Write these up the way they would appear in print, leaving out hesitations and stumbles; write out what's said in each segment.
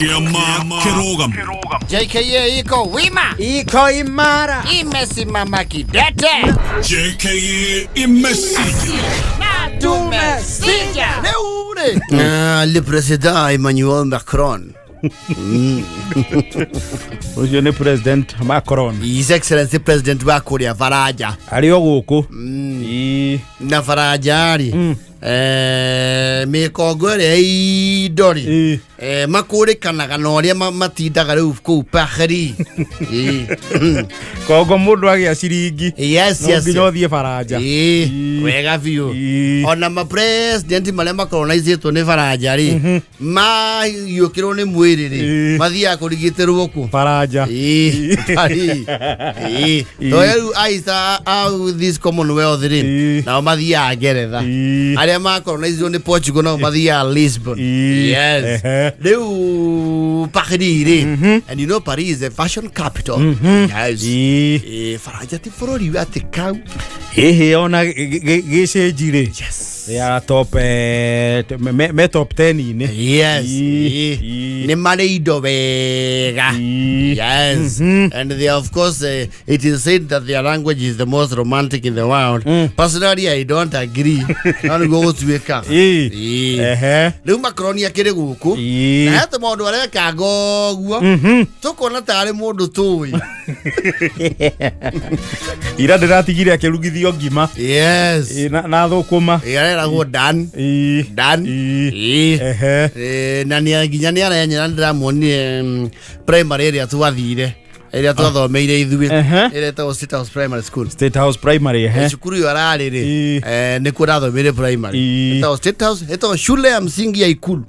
Kĩama kĩrũgamu. JKA iko wima, Iko imara. Imesimama kidete. JKA imesija. Na tumesija. Rĩu rĩ. Ah, le président Emmanuel Macron. Ũcio nĩ President Macron. His Excellency President wa kũrĩa Faranja. Arĩ o gũkũ. Ĩĩ. Na Faranja rĩ, mĩkongo ĩrĩa indo rĩ, Ĩĩ. Makũrĩkanaga na ũrĩa matindaga rĩu kũu Paris. Ĩĩ. Kongo mũndũ agĩa ciringi. Yes, No yes. nginya ũthiĩ Faranja. Ĩĩ, Ĩĩ. wega biũ. Ĩĩ. Ona mapresident marĩa makolonizĩtwo nĩ Faranja rĩ, mahiũkĩrwo nĩ mwĩrĩ rĩ, mathiaga kũrigitĩrwo kũ? Faranja. Ĩĩ, Paris. Ĩĩ. Ĩĩ. To rĩu aisa a this Commonwealth rĩ, nao mathiaga Ngeretha. Arĩa makolonizirwo nĩ Portugal nao mathiaga Lisbon. Ĩĩ. Yes. Rĩu Paris rĩ, and you know Paris is the fashion capital. Yes. Ĩĩ. Ĩĩ, Faranja ti bũrũri atĩ kau. Ĩhĩ ona gĩcĩnji rĩ. Yes. They are top me top 10-inĩ. Yes. Ĩĩ. Ĩĩ. Ĩĩ. Nĩ marĩ indo wega. Ĩĩ. Yes. And they of course, it is said that their language is the most romantic in the world. Personally, I don't agree. No nĩguo gũtuĩka. Ĩĩ. Ĩĩ. Rĩu Macron akĩrĩ gũkũ. Ĩĩ. Na hete maũndũ arekanga ũguo. Tũkona tarĩ mũndũ tũĩ. Ira ndĩratigire akĩrugithio ngima. Yes. Ĩĩ, na thũkũma. Ĩĩ, areragwo Dan. Ĩĩ. Dan. Ĩĩ. Ĩĩ. Ehe. Ĩĩ, na nĩ nginya nĩ arenyera ndĩramuonire primary ĩrĩa twathire ĩrĩa twathomeire ithuĩ ĩrĩa ĩtagwo State House Primary School. State House Primary, ehe. Cukuru ĩyo ararĩ rĩ, Ĩĩ. Nĩkuo ndathomeire primary. Ĩĩ. Ĩtagwo State House, ĩtagwo shule ya msingi ya Ikulu.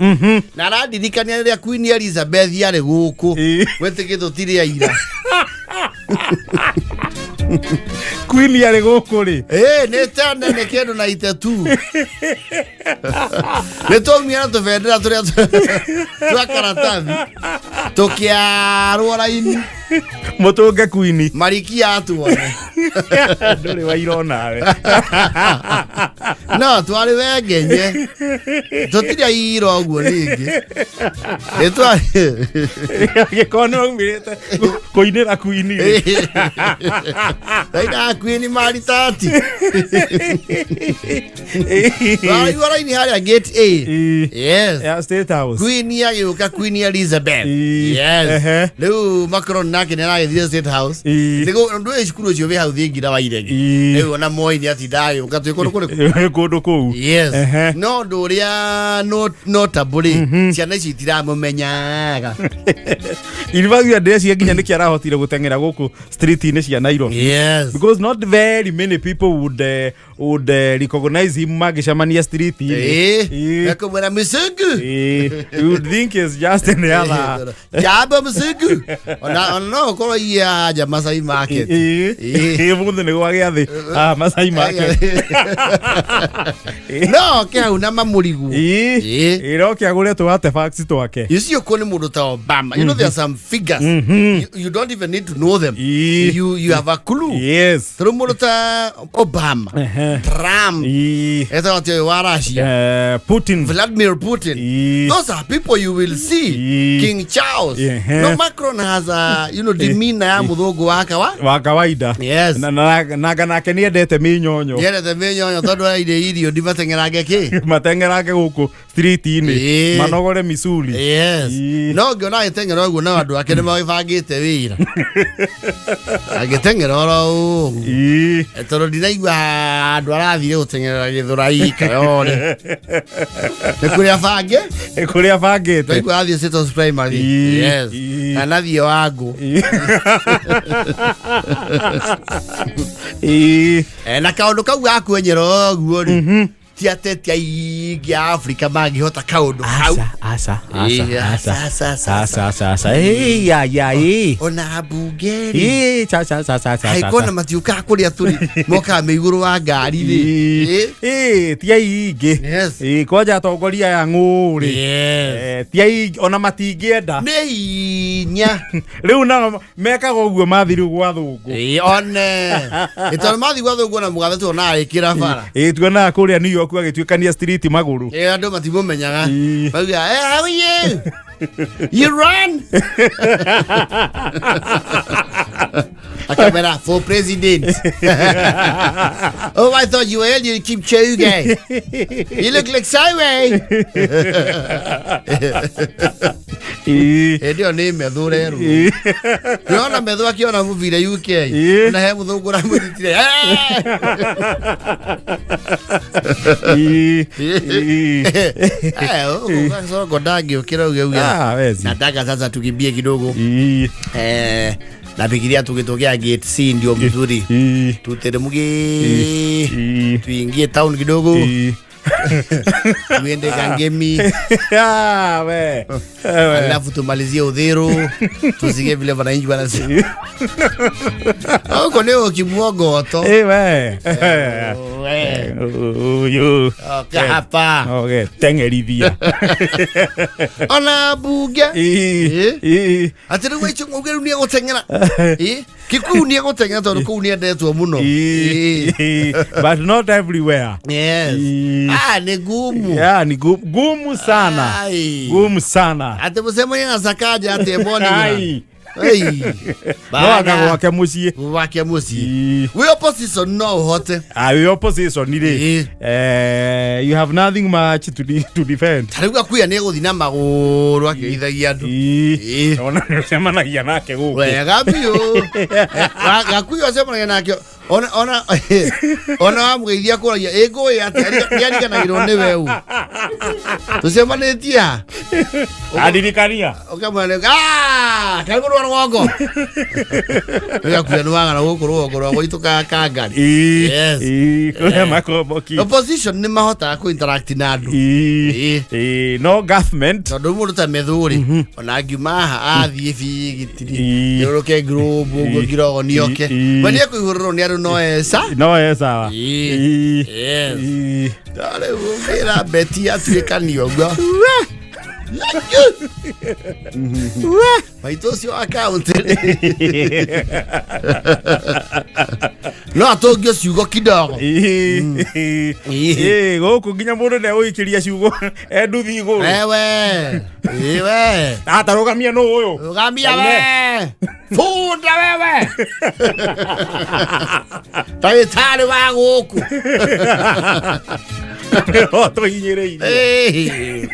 Na arandirikania rĩrĩa Queen Elizabeth yarĩ gũkũ. Ĩĩ. Gwĩtĩkĩ tũtirĩ aira. Queen arĩ gũkũ rĩ. Ĩĩ, nĩ tene nĩ kĩndũ na itetu. Nĩ twaumire na tũbendera tũrĩa twa karatathi tũkĩarwo raini. Mũtũnge Queen. Marikia atuone. Ndũrĩ waira onawe. No twarĩ wengenye tũtirĩ aira ũguo ningĩ nĩ twarĩ Angĩkorwo nĩ waumĩrĩte kũinĩra Queen rĩ. Raina Queen maritati twaraigua raini harĩa gate A. Ĩĩ. Yes. Ya State House. Queen agĩũka, Queen Elizabeth. Ĩĩ. Yes. Rĩu Macron nake nĩ aragĩthire State House. Ĩĩ. Nĩguo ndũĩ cukuru ũcio wĩ hau thingira wa iregi. Ĩĩ. Rĩu ona Moi nĩ atinda agĩũka twĩ kũndũ kũrĩkũ. Kũndũ kũu. Yes. Ehe. No ũndũ ũrĩa notable rĩ, ciana ici itiramũmenyaga. Irivagia ndĩreciria nginya nĩkĩ arahotire gũteng'era gũkũ street-inĩ cia Nairobi. Yes. Because not very many people would recognize him mangĩcemania street-inĩ. Ĩĩ. Ĩĩ. Ekũmwĩra mĩcungu. Ĩĩ. You would think it's just any other. Jambo mĩcungu. Ona no ũkorwo iye anja Masai Market. Ĩĩ. Ĩĩ. Ĩĩ, mũthĩ nĩ gwa gĩathĩ. Ah, Masai Market. No ke hau na mamũrigwo. Ĩĩ. Ĩĩ. Ĩĩ, no kĩagũre tũ artifacts twake. You see, ũkuo nĩ mũndũ ta Obama. You know there are some figures. You don't even need to know them. Ĩĩ. You have a clue. Yes. Tondũ mũndũ ta Obama, Trump, Ĩĩ. etagwo atĩa ũyũ wa Russia, Putin. Vladimir Putin. Ĩĩ. Those are people you will see. Ĩĩ. King Charles. Ehe. No Macron has a demeanor ya mũthũngũ wa kawa. Wa kawaida. Yes. Na nake nĩ endete mĩnyonyo. Nĩendete mĩnyonyo tondũ aire irio ndimateng'erange kĩ. Mateng'erange gũkũ street-inĩ. Ĩĩ. Manogore misuli. Yes. Ĩĩ. No ngĩona agĩteng'era ũguo no andũ ake nĩ magĩbangĩte wĩra. Agĩteng'era oro ũguo. Ĩĩ. Tondũ ndinaigua andũ arathire gũteng'erera Gĩthũrai Kayore. Nĩ kũrĩa bange? Nĩ kũrĩa bangĩte. Ndaigua athiĩ State House Primary. Ĩĩ. Yes. Ĩĩ. Kana thiĩ Wangũ. Ĩĩ. Ĩĩ. Na kaũndũ kau ga kwenyera ũguo rĩ, ti ateti aingĩ a Afrika mangĩhota kaũndũ kau. Aca, aca, Ĩĩ, aca, aca, aca, aca, aca, aca. Ĩĩ, ya, ya, ĩĩ. Ona mbunge rĩ, Ĩĩ, cha, cha, cha, cha, cha, cha, haikona cha. matiũkaga kũrĩa tũrĩ, mokaga me igũrũ wa ngari rĩ. Ĩĩ. Ĩĩ. Ĩĩ, ti aingĩ. Yes. Ĩĩ, kwanja atongoria aya ng'ũ rĩ. Yes. Ti aingĩ ona matingĩenda. Nĩ hinya. Rĩu nao mekaga ũguo mathi rĩu gwa thũngũ. Ĩĩ, one ĩ tondũ mathi gwa thũngũ na mũgathe tuona agĩkĩra bara. Ĩĩ, tuonaga kũrĩa New York agĩtuĩkania street magũrũ. Ĩĩ, andũ matimũmenyaga. Ĩĩ. Mauga, "Eh, how are you?" You run. Akamera for president. Oh, I thought you were Eliud Kipchoge. You look like Simon. Ĩĩ. Hĩndĩ ĩyo nĩ methu rerwo. Ĩĩ. Ndĩrona methu akĩona mũbira UK. Ĩĩ. Na he mũthũngũ ũramũnyitire. Ĩĩ. Ĩĩ. Sonko ndangĩũkĩra uge uge. Ah, wezi. Nataka sasa tukimbie kidogo. Ĩĩ. Nafikiria tukitokea gate C ndio mzuri. Ĩĩ. Tuteremke Ĩĩ. tuingie town kidogo, Ĩĩ. tuende Kangemi, Ah, we. Ewe. alafu tumalizie Uthiru, tusikie vile wananchi wanasema. Huko ni ukimwogoto. Ĩ, we. We. Ũyũ. Oka hapa. Oge, teng'erithia. Ona bunge. Ĩĩ. Ĩĩ. Atĩ rĩu Waicũng'wa uge rĩu nĩegũteng'era. Ĩ? Kikuyu nĩegũteng'era tondũ kũu nĩendetwo mũno. Ĩ. Ĩĩ. But not everywhere. Yes. Ĩĩ. Ah, ni gumu. Yeah, ni gumu sana. Ai. Gumu sana. Atĩ mũcemania na Sakaja atĩ morning run. Ai. Ei. No anga gwake mũciĩ. Gwake mũciĩ. Ĩĩ. Wĩ opposition no ũhote. Ah, wĩ opposition rĩ. Ĩĩ. You have nothing much to defend. Ta rĩu Gakuya nĩegũthiĩ na magũrũ akĩgeithagia andũ. Ĩĩ. Ĩĩ. Ona nĩũcemanagia nake gũkũ. Wega biũ. Gakuya ũcemanagia nake ona ona wamũgeithia kũragia ĩ ngũĩ atĩa nĩariganagĩrwo nĩ we u. Tũcemanĩtie ha? Andirikania. Ũkamwĩra ah karibu rwa rwongo. Gakuya nĩ wagana gũkũ rwongo rwa gwitũ ka Kangari. Ĩĩ. Yes. Ĩĩ. Kũrĩa makomboki. Opposition nĩ mahotaga kũ interact na andũ. Ĩĩ. Ĩĩ. Ĩĩ. No government. Tondũ mũndũ ta Methũ-rĩ ona angiuma haha athiĩ bigitiri Ĩĩ. thiũrũrũke Globe ũguo Ĩĩ. ngirogo nĩoke Ĩĩ. we nĩekũihũrĩrwo nĩ andũ no eca. No e sawa. Ĩĩ. Ĩĩ. Yes. Ĩĩ. Rĩu ũngĩra Beti atuĩkani ũguo maitũ ũcio wa kaũntĩ no atũngio ciugo kidogo. Ĩĩ. Ĩĩ. Ĩĩ, gũkũ nginya mũndũ nĩegũikĩria ciugo enduthi igũrũ. Ewe ĩwe Atarũgamia nũ ũyũ. Rugamia we bunda wewe ndagĩtarĩ wa gũkũ. Tũhinyĩrĩirie. Ĩĩ.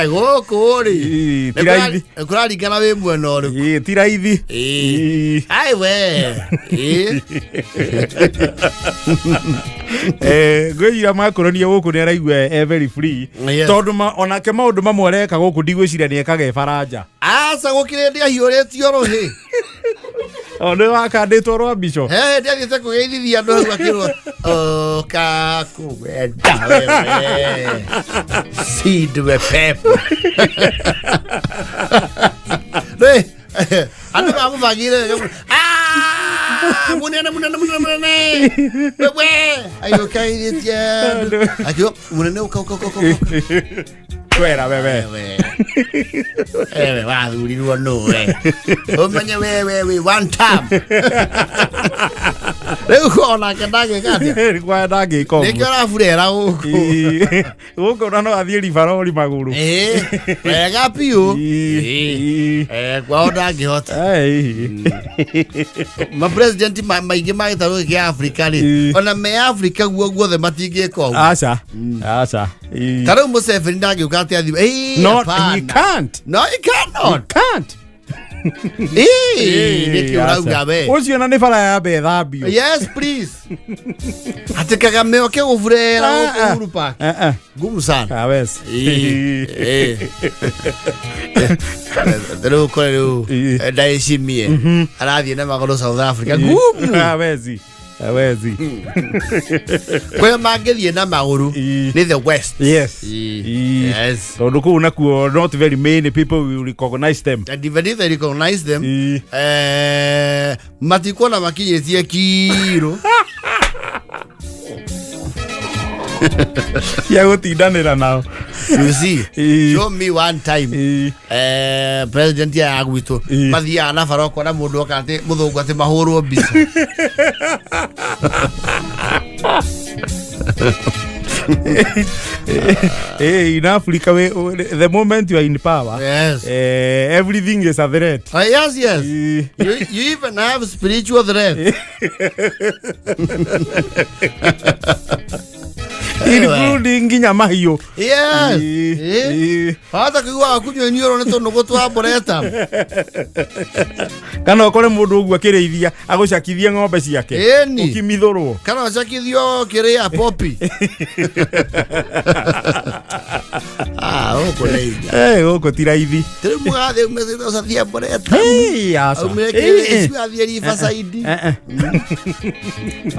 Gũkũ rĩ Ĩĩ, ti raithi. kũraringana wĩ mwena ũrĩkũ. Ĩĩ, ti raithi. Ĩĩ. Ĩĩ. Ai we. Ĩĩ. Ngwĩciria makũronia gũkũ nĩ araigua e very free. Yes. Tondũ onake maũndũ mamwe areka gũkũ ndigwĩciria nĩ ekaga e baranja. Aca gũkĩrĩ ndĩ ahiũrĩtio rũhĩ. O nĩ wakandĩtwo rwa mbico. He hĩndĩ athiĩte kũgeithithia andũ hau akĩrwo ũka kũwenda wewe sindwe pepo. Rĩ andũ mamũbangĩire wega. Ah, munene munene munene munene wewe agĩũka ageithĩtie andũ akiuga munene ũka ũka ũka ũka ũka. Twera wewe. Wewe. Ewe wathurirwo nũ we ũmenye wewe wĩ one time rĩu onake ndangĩka atĩa Kwa ndangĩka ũguo. nĩkĩo araburera gũkũ. Ĩĩ. Gũkũ ona no athiĩ ribarori magũrũ. Ĩĩ, wega biũ. Ĩĩ. Ĩĩ. Ĩĩ. Kwao ndangĩhota. Ai. Mapresident maingĩ ma gĩtarũ gĩkĩ kĩa Afrika rĩ Ĩĩ. ona me Afrika guo guothe matingĩka ũguo. Aca. Aca. Ĩĩ. Ta rĩu Museveni ndangĩũka atĩ athiĩ ĩĩ, Not, he hapana. can't. No, he cannot. Can't. Ĩĩ, nĩkĩ ũrauga we? Ũcio na nĩ bara ya mbethambio. Yes, please. Ati Kagame oke gũburera gũkũ Uhuru Park. Ngumu sana. Awes. Ĩĩ, ĩĩ. Rĩu ũkore rĩu Ĩĩ. Ndayishimiye arathiĩ na magũrũ South Africa. Ngumu. Awezi. Awezi. Kũrĩa mangĩthiĩ na magũrũ Ĩĩ. nĩ the West. Yes. Ĩĩ. Ĩĩ. Yes. Tondũ kũu nakuo not very many people will recognize them. And even if they recognize them, Ĩĩ. matikuona makinyĩtie kiro. Cia gũtindanĩra nao. You see, Ĩĩ. show me one time. Ĩĩ. President ya gwitũ Ĩĩ. mathiaga na bara ũkona mũndũ oka atĩ mũthũngũ atĩ mahũrwo mbica. In Africa, the moment you are in power, everything is a threat. Yes. You even have spiritual threat. Including nginya mahiũ. Yes. Hata kuigua kunywa inyuoro nĩ tũnũgũ twa mboreta. Kana ũkore mũndũ ũguo akĩrĩithia agũcakithie ng'ombe ciake. Ĩni. Ũkimithũrwo. Kana ũcakithio kĩrĩa popi. Ah, gũkũ nĩ inya. Gũkũ ti raithi. Rĩu mũgathe umĩte ũcathia mboreta. Hey, aca. Aumire kĩrĩa icio athiĩ Riverside.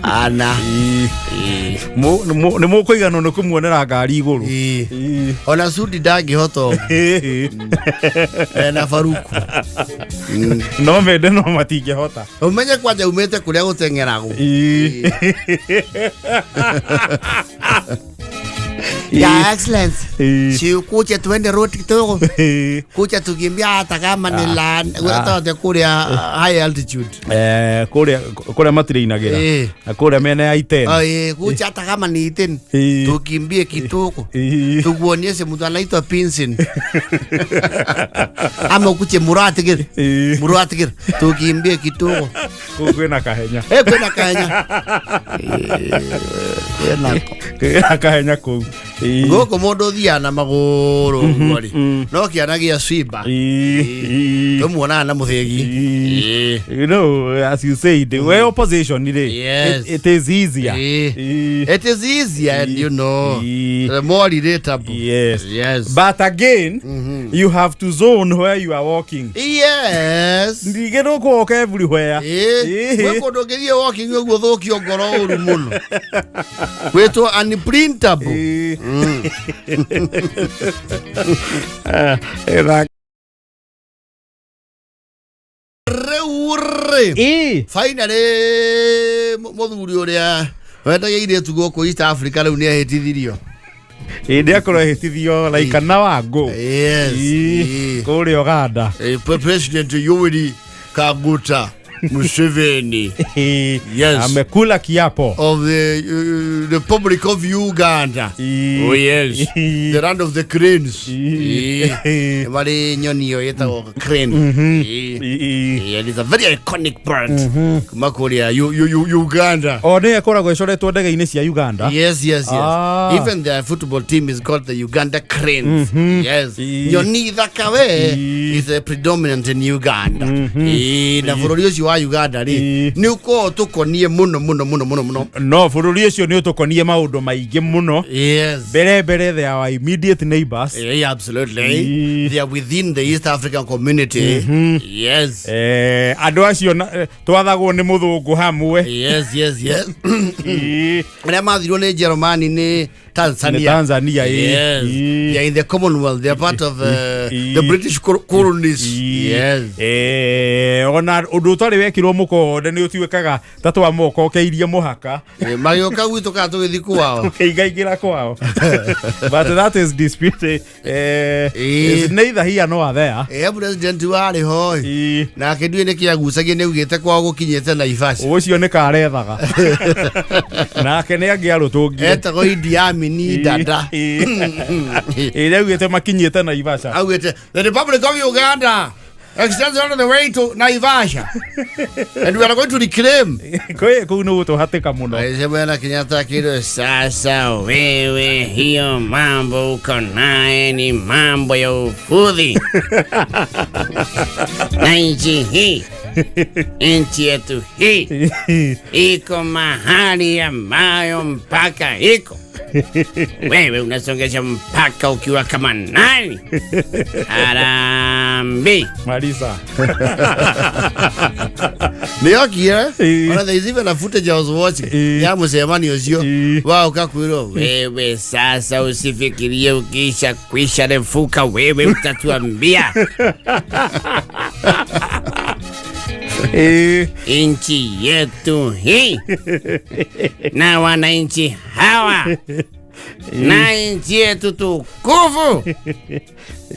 Ana. Nĩ mũkũiganwo nĩ kũmuonera ngari igũrũ. Ona Sudi ndangĩhota ũguo. Ena Faruku. No mende no matingĩhota. Ũmenye kwanja umĩte kũrĩa gũteng'eragwo. Your Excellency, si ukuje tuende road kidogo. Kuja tukimbia hata kama ni la hata kũrĩa high altitude. Kũrĩa matirĩinagĩra. Na kũrĩa mĩena ya Iten. Kuja hata kama ni Iten. Tukimbie kidogo. Tukuonyeshe mtu anaitwa Pinsin. Ama ukuje Muratigir. Muratigir. Tukimbie kidogo. Kũu kwĩna kahenya. Kwĩna kahenya. Kwĩna Kwĩna kahenya kũu. Gũkũ mũndũ ũthiaga na magũrũ ũguo rĩ, no kĩana gĩa cimba tũmuonaga na mũthĩgi. You know, as you said, where opposition rĩ, it is easier. It is easier and you know, the more relatable. Yes. Yes. But again, you have to zone where you are walking. Yes. Ndigĩ ndũkũwoka everywhere. Gwĩ kũndũ ũngĩthiĩ walking ũguo ũthũkio ngoro ũru mũno. Gwĩtwo unprintable. Rĩu rĩ, finally mũthuri ũrĩa wendagia irĩtu gũkũ East Africa rĩu nĩ ahĩtithirio. Ĩ akorwo ahĩtithio like an hour ago. Yes. Kũrĩa Uganda. President Yoweri Kaguta Museveni. Yes. Amekula kiapo. Of the Republic of Uganda. Oh yes. The land of the cranes. Marĩ nyoni ĩyo ĩtagwo crane. Yeah, it's a very iconic bird. Kuma kũrĩa Uganda. O nĩ ĩkoragwo ĩcoretwo ndege-inĩ cia Uganda. Yes, yes, yes. Even their football team is called the Uganda Cranes. Yes. Nyoni thaka we is predominant in Uganda. Na bũrũri ũcio wa Uganda rĩ nĩ ũkoragwo tũkonie mũno mũno mũno mũno mũno. No bũrũri ũcio nĩ ũtũkonie maũndũ maingĩ mũno. Yes. Mbere mbere they are our immediate neighbors. Yeah, absolutely. They are within the East African community. Yes. Andũ acio twathagwo nĩ mũthũngũ hamwe. Yes, yes, yes. Arĩa mathirwo nĩ Jerumani nĩ Tanzania. Nĩ Tanzania. Yes. They are in the Commonwealth. They are part of the British colonies. Yes. Ona ũndũ ũtarĩ wekirwo mũkonde nĩ ũtuĩkaga ta twamokokeirie mũhaka. Magĩũka gwitũ kana tũgĩthiĩ kwao. Tũkĩingaingĩra kwao. But that is disputed. It's neither here nor there. President warĩ ho. Nake ndiũĩ nĩkĩ agucagia nĩ augĩte kwao gũkinyĩte Naivasha. Ũcio nĩ karethaga. Nake nĩ angĩarũtũngire. Etagwo Idi Amin Dada. Ĩrĩa augĩte makinyĩte Naivasha. Augĩte the Republic of Uganda extends all the way to Naivasha. And we are going to reclaim. Kũu nĩ gũtũhatĩka mũno. Bwana Kenyatta akirwo sasa wewe hiyo mambo uko naye ni mambo ya ufudhi. Na nchi hii, nchi yetu hii iko mahali ambayo mpaka iko. Wewe unasongesha mpaka ukiwa kama nani? Harambee. Marisa. Nĩokire? Ona there is even a footage I was watching. Ya mũcemanio ũcio. Wao kakwĩrwo wewe sasa usifikirie ukisha kwisha refuka wewe utatuambia. Nchi yetu hii na wananchi hawa Na nchi yetu tukufu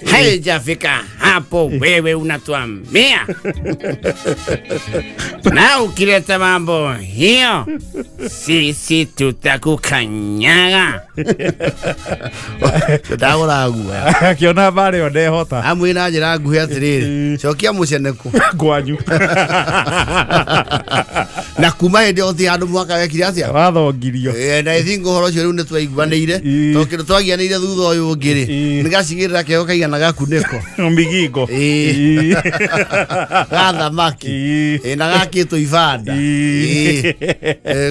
haijafika hapo, wewe unatuambia. Na ukileta mambo hiyo, sisi tutakukanyaga. Ndagũra guoya. Akiona mbara ĩyo ndehota. Amwĩ na njĩra nguhĩ atĩrĩrĩ, cokia mũceneko Kwanyu. Na kuma hĩndĩ ĩyo gũtirĩ handũ mwaka wekire atĩa. Wathongirio. And I think ũhoro ũcio rĩu nĩ twaiguanĩire, tondũ kĩndũ twagianĩire thutha ũyũ ũngĩ rĩ, nĩ gacigĩrĩra keo kaigana gakunĩko Migingo. Ga thamaki. Na gakĩtwo ibanda.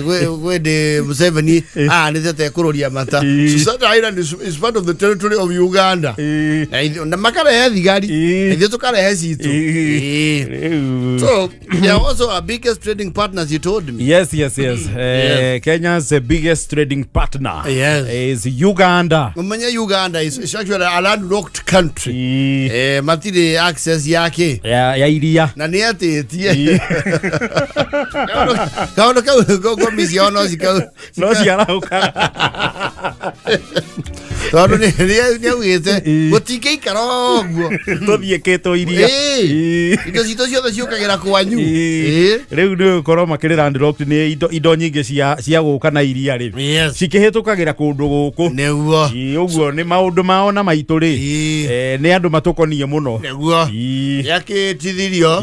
Gwĩ ndĩ Museveni ahanĩte ta ekũrũria mata. Susana Island is part of the territory of Uganda. Na makarehe thigari, ithuĩ tũkarehe citũ. Rĩu. So they are also our biggest trading partners, you told me. Yes. Kenya's biggest trading partner is Uganda. Umenye Uganda is actually a landlocked country. Matirĩ access yake Ya iria. Na nĩ atĩtie kaũndũ kau ngomi ciao no cikau No ciarahũkaga. Tondũ nĩ augĩte gũtingĩikara ũguo. Tũthiĩkĩtwo iria. Indo citũ ciothe ciũkagĩra kwanyu. Rĩu nĩ gũkorwo makĩrĩ landlocked nĩ indo nyingĩ cia gũka na iria rĩ cikĩhĩtũkagĩra kũndũ gũkũ. Nĩguo. Ũguo nĩ maũndũ mao na maitũ rĩ, nĩ andũ matũkoniĩ mũno. Nĩguo. Nĩakĩtithirio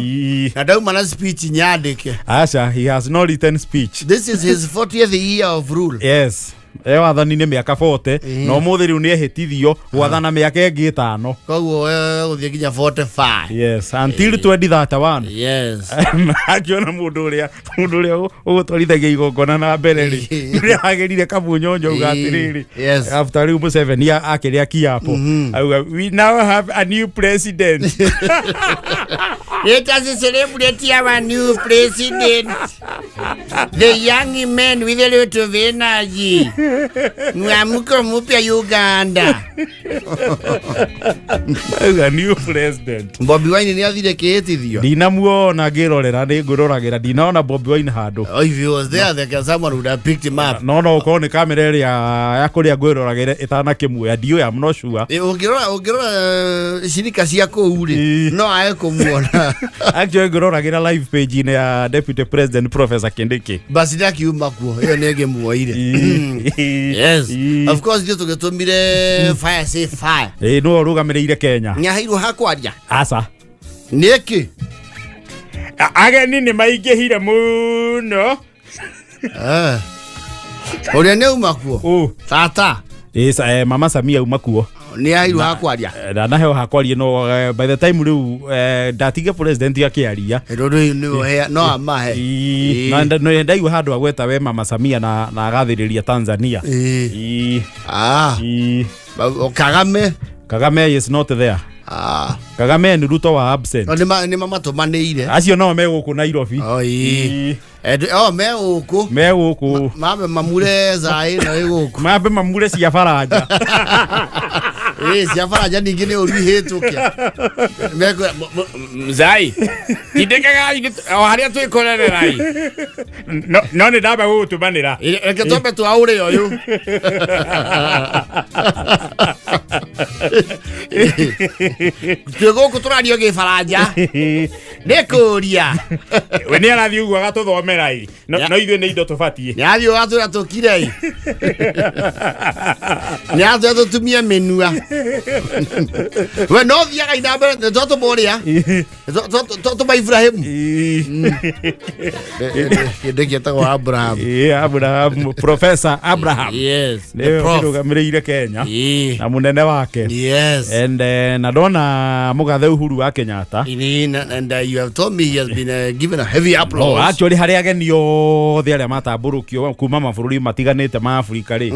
na ndauma na speech nyandĩke. Aca, he has no written speech. This is his 40th year of rule. Yes, e wathani-inĩ mĩaka 40 na ũmũthĩ rĩu nĩ ehĩtithio gwathana mĩaka ĩngĩ 5. Koguo gũthiĩ nginya 45. Yes, until 2031. Akiona mũndũ ũrĩa ũgũtwarithagia igongona na mbere rĩ, ũrĩa wagĩrire kamunyonyo auga atĩrĩrĩ, after rĩu Museveni akĩrĩa kiapo, auga, "We now have a new president." Let us celebrate our new president, the young man with a lot of energy. Mwamko mpya Uganda. Auga new president. Bobi Wine nĩ athire kĩhĩtithio. Ndinamuona ngĩrorera, nĩ ngwĩroragĩra, ndinaona Bobi Wine handũ. Oh, if he was there, there someone would have picked him up. No ũkorwo nĩ kamera ĩrĩa ya kũrĩa ngwĩroragĩra ĩtanakĩmuoya, ndiũĩ, I'm not sure. Ũngĩrora cirika cia kũu rĩ, no ae kũmuona. Actually ngwĩroragĩra live page-inĩ ya Deputy President Professor Kindiki. Basi ndakiuma kuo ĩyo nĩ ĩngĩmuoire. Yes, of course ithuĩ tũgĩtũmire fire say fire. Ĩĩ, nĩwe ũrũgamĩrĩire Kenya. Nĩaheirwo ha kwaria? Aca. Nĩkĩ? Ageni nĩ maingĩhire mũno. Ũrĩa nĩ auma kuo? Ũ? Tata. Ĩĩ, Mama Samia auma kuo. Nĩ aheirwo ha kwaria? Ndanaheo hakwaria, no by the time rĩu ndatige president akĩaria. Rũrũ nĩwe no amahe. Na ndaigua handũ agweta we Mama Samia na agathĩrĩria Tanzania. Ah. Kagame? Kagame is not there. Kagame and Ruto were absent. No, nĩ mamatũmanĩire. Acio no me gũkũ Nairobi. Oh, ĩĩ. Oh, me gũkũ. Me gũkũ. Mambe mamure zaĩ no ĩ gũkũ. Mambe mamure cia baranja. Ĩĩ, cia baranja ningĩ nĩ ũru ihĩtũke. Mekwĩra, Mzai, tindĩkagai o harĩa twĩkorererai. No nĩ ndamba gũgũtũmanĩra. Reke twambe twaũre ũyũ. Twĩ gũkũ tũrario gĩbaranja. Nĩ kũria. We nĩ arathiĩ ũguo agatũthomera ĩ, no ithuĩ nĩ indo tũbatiĩ. Nĩ athiĩ ũgatwĩra tũkire ĩ. Nĩ atwĩra tũtumie mĩnua. We no thiaga ina mbere nĩ twatũma ũrĩa. Twatũma Ibrahim. Kĩndũ gĩetagwo Abraham. Ĩĩ, Abraham, Professor Abraham. Yes. The nĩwe prof. ũrũgamĩrĩire Kenya na mũnene wake. And na ndona mũgathe Uhuru wa Kenyatta. And you have told me he has been given a heavy Oh, applause. actually harĩ ageni othe arĩa matambũrũkio kuma mabũrũri matiganĩte ma Afrika rĩ,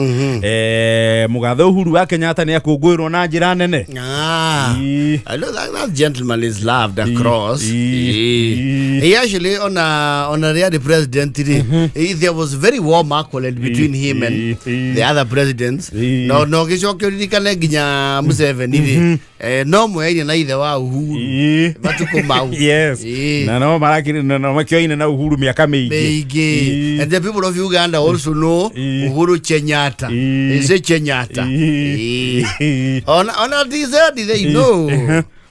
mũgathe Uhuru wa Kenyatta nĩ akũngũĩrwo na njĩra nene. Ah. I know that gentleman is loved across. He actually on a the president, there was very warm accolade between him and the other presidents. No gicoke ririkane nginya Museveni rĩ, no mweirie na ithe wa Uhuru matukũ mau. Yes. Ĩĩ. Na no marakĩrĩ na no makĩoine na Uhuru mĩaka mĩingĩ. Meingĩ. And the people of Uganda also know Ĩĩ. Uhuru Kenyatta. Ĩĩ. They say Kenyatta. Ĩĩ. Ĩĩ. Ona TZ they know.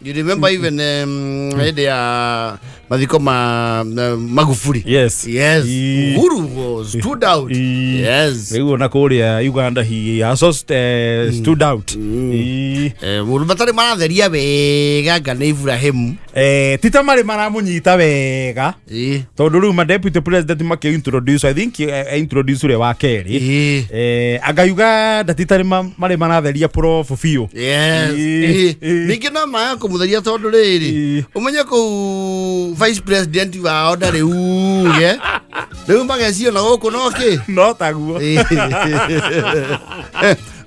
You remember even hĩndĩ ya mathiko ma Magufuli. Yes. Yes. Ĩĩ. Uhuru was stood out. Ĩĩ. Yes. Rĩu ona kũrĩa Uganda he also stood out. Ĩĩ. Mũndũ matarĩ maratheria wega nga nĩ Ibrahim. Ti ta marĩ maramũnyita wega Ĩĩ. tondũ rĩu ma deputy president makĩ introduce, I think introduce ũrĩa wa kerĩ. Ĩĩ. Anga Uganda ti tarĩ marĩ maratheria prof biũ. Yes. Ĩĩ. Ĩĩ. Ningĩ no maga kũmũtheria tondũ rĩrĩ Ĩĩ. ũmenye kũu vice president wao ndarĩ uge rĩu magecio na gũkũ no kĩ No taguo. Ĩĩ.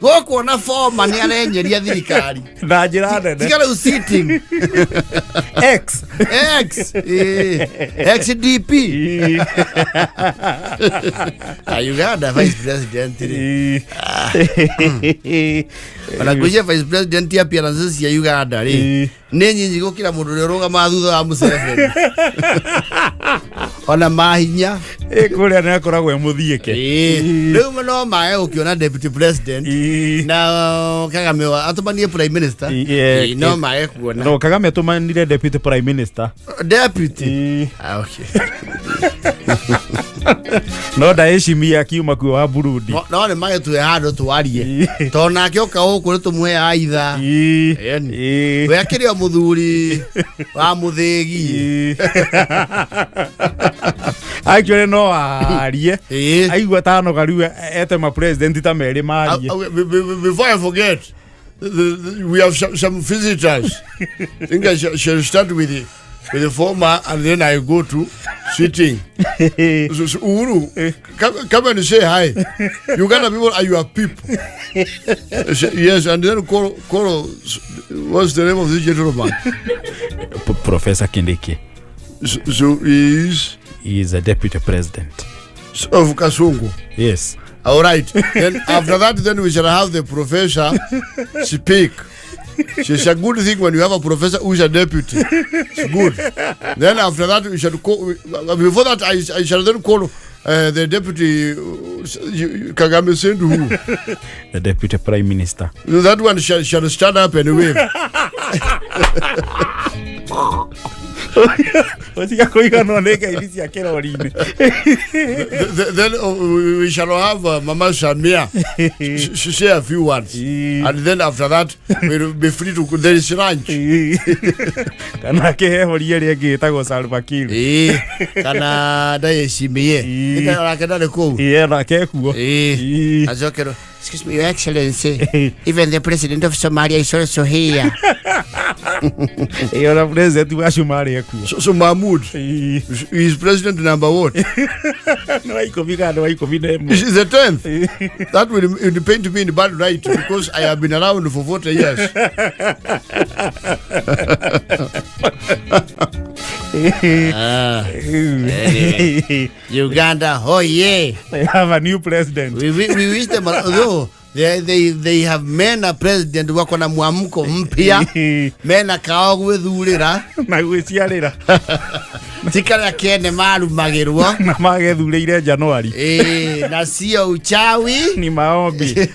Gũkũ ona former nĩ arenyeria thirikari na njĩra nene. Tiga rĩu sitting X. X. Ĩĩ. XDP. Ĩĩ. Ah, Uganda vice president rĩ Ĩĩ. Ona ngwĩciria vice president appearances cia Uganda rĩ Ĩĩ. nĩ nyinyi gũkĩra mũndũ ũrĩa ũrũgamaga thutha wa Museveni ona mahinya. Ĩ, kũrĩa nĩ akoragwo e mũthiĩke. Ĩĩ. Rĩu no mae gũkĩona deputy president Ĩĩ. na Kagame atũmanie prime minister. Ĩĩ, Ĩĩ, no mae kuona No Kagame atũmanire deputy prime minister. Deputy. Ĩĩ. Ah, okay. No ndaheshimia akiuma kuo wa Burundi. No nĩ magĩtue handũ twarie Ĩĩ. tondũ nake oka gũkũ nĩ tũmũheaga itha. Ĩĩ. Ĩni. Ĩĩ. We akĩrĩ o mũthuri wa mũthĩgi. Ĩĩ. Actually no arie. Ĩĩ. Aigua tanoga rĩu ete ma president ta merĩ marie. Before I forget, we have some visitors. I think I shall start with the former and then I go to sitting. So Uhuru, come and say hi. Uganda people are your people. I say, yes, and then call, what's the name of this gentleman? Professor Kindiki. So he is? He is a deputy president. Of Kasungu. Yes. All right. Then after that, then we shall have the professor speak. So it's a good thing when you have a professor who is a deputy. It's good. Then after that, we shall call. Before that, I shall then call the deputy Kagame sent who? The deputy prime minister. That one shall stand up and wave. Ũtiga kũiganwo nĩ ngeithi cia kĩrori-inĩ. Then we shall have Mama Samia say a few words. And then after that, we'll be free to go. There is lunch. Kana kĩhehoria ĩrĩa ĩngĩ ĩtagwo Salva Kiir. Ĩĩ, kana ndayeshimiye. Ĩĩ. Nake ndarĩ kũu. Ĩĩ, nake ekuo. Ĩĩ. Ĩĩ. Acokerwo, excuse me, Your Excellency, even the president of Somalia is also here. Ĩĩ, ona president wa Somalia ekuo. So Mahmoud Ĩĩ. is president number what? Nĩ wa ikũmi kana nĩ wa 11? Is the 10th. That will paint me in bad light because I have been around for 40 years. Anyway. Uganda, oh yeah. They have a new president. We wish them, though, they have mena president wako na mwamko mpya mena kao gwĩthurĩra na gwĩciarĩra ti karĩa kene marumagĩrwo na magethurĩire Januari. Ĩĩ, na sio uchawi ni maombi.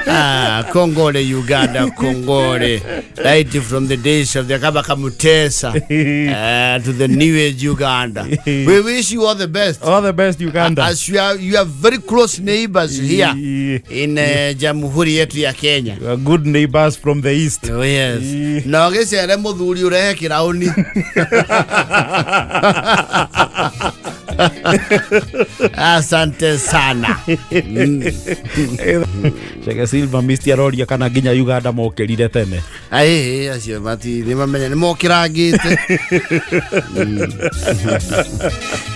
Ah, Kongole Uganda, Kongole. Right from the days of the Kabaka Mutesa to the new age Uganda. We wish you all the best. All the best, Uganda. As you are very close neighbors here in Jamhuri yetu ya Kenya. You are good neighbors from the east. Oh, yes. Na ũgĩcere mũthuri ũrehe kĩraũni. Asante sana. Chege Silva Misti aroria kana nginya Uganda mokĩrire tene. Aĩ, acio mati nĩ mamenya nĩ mokĩrangĩte.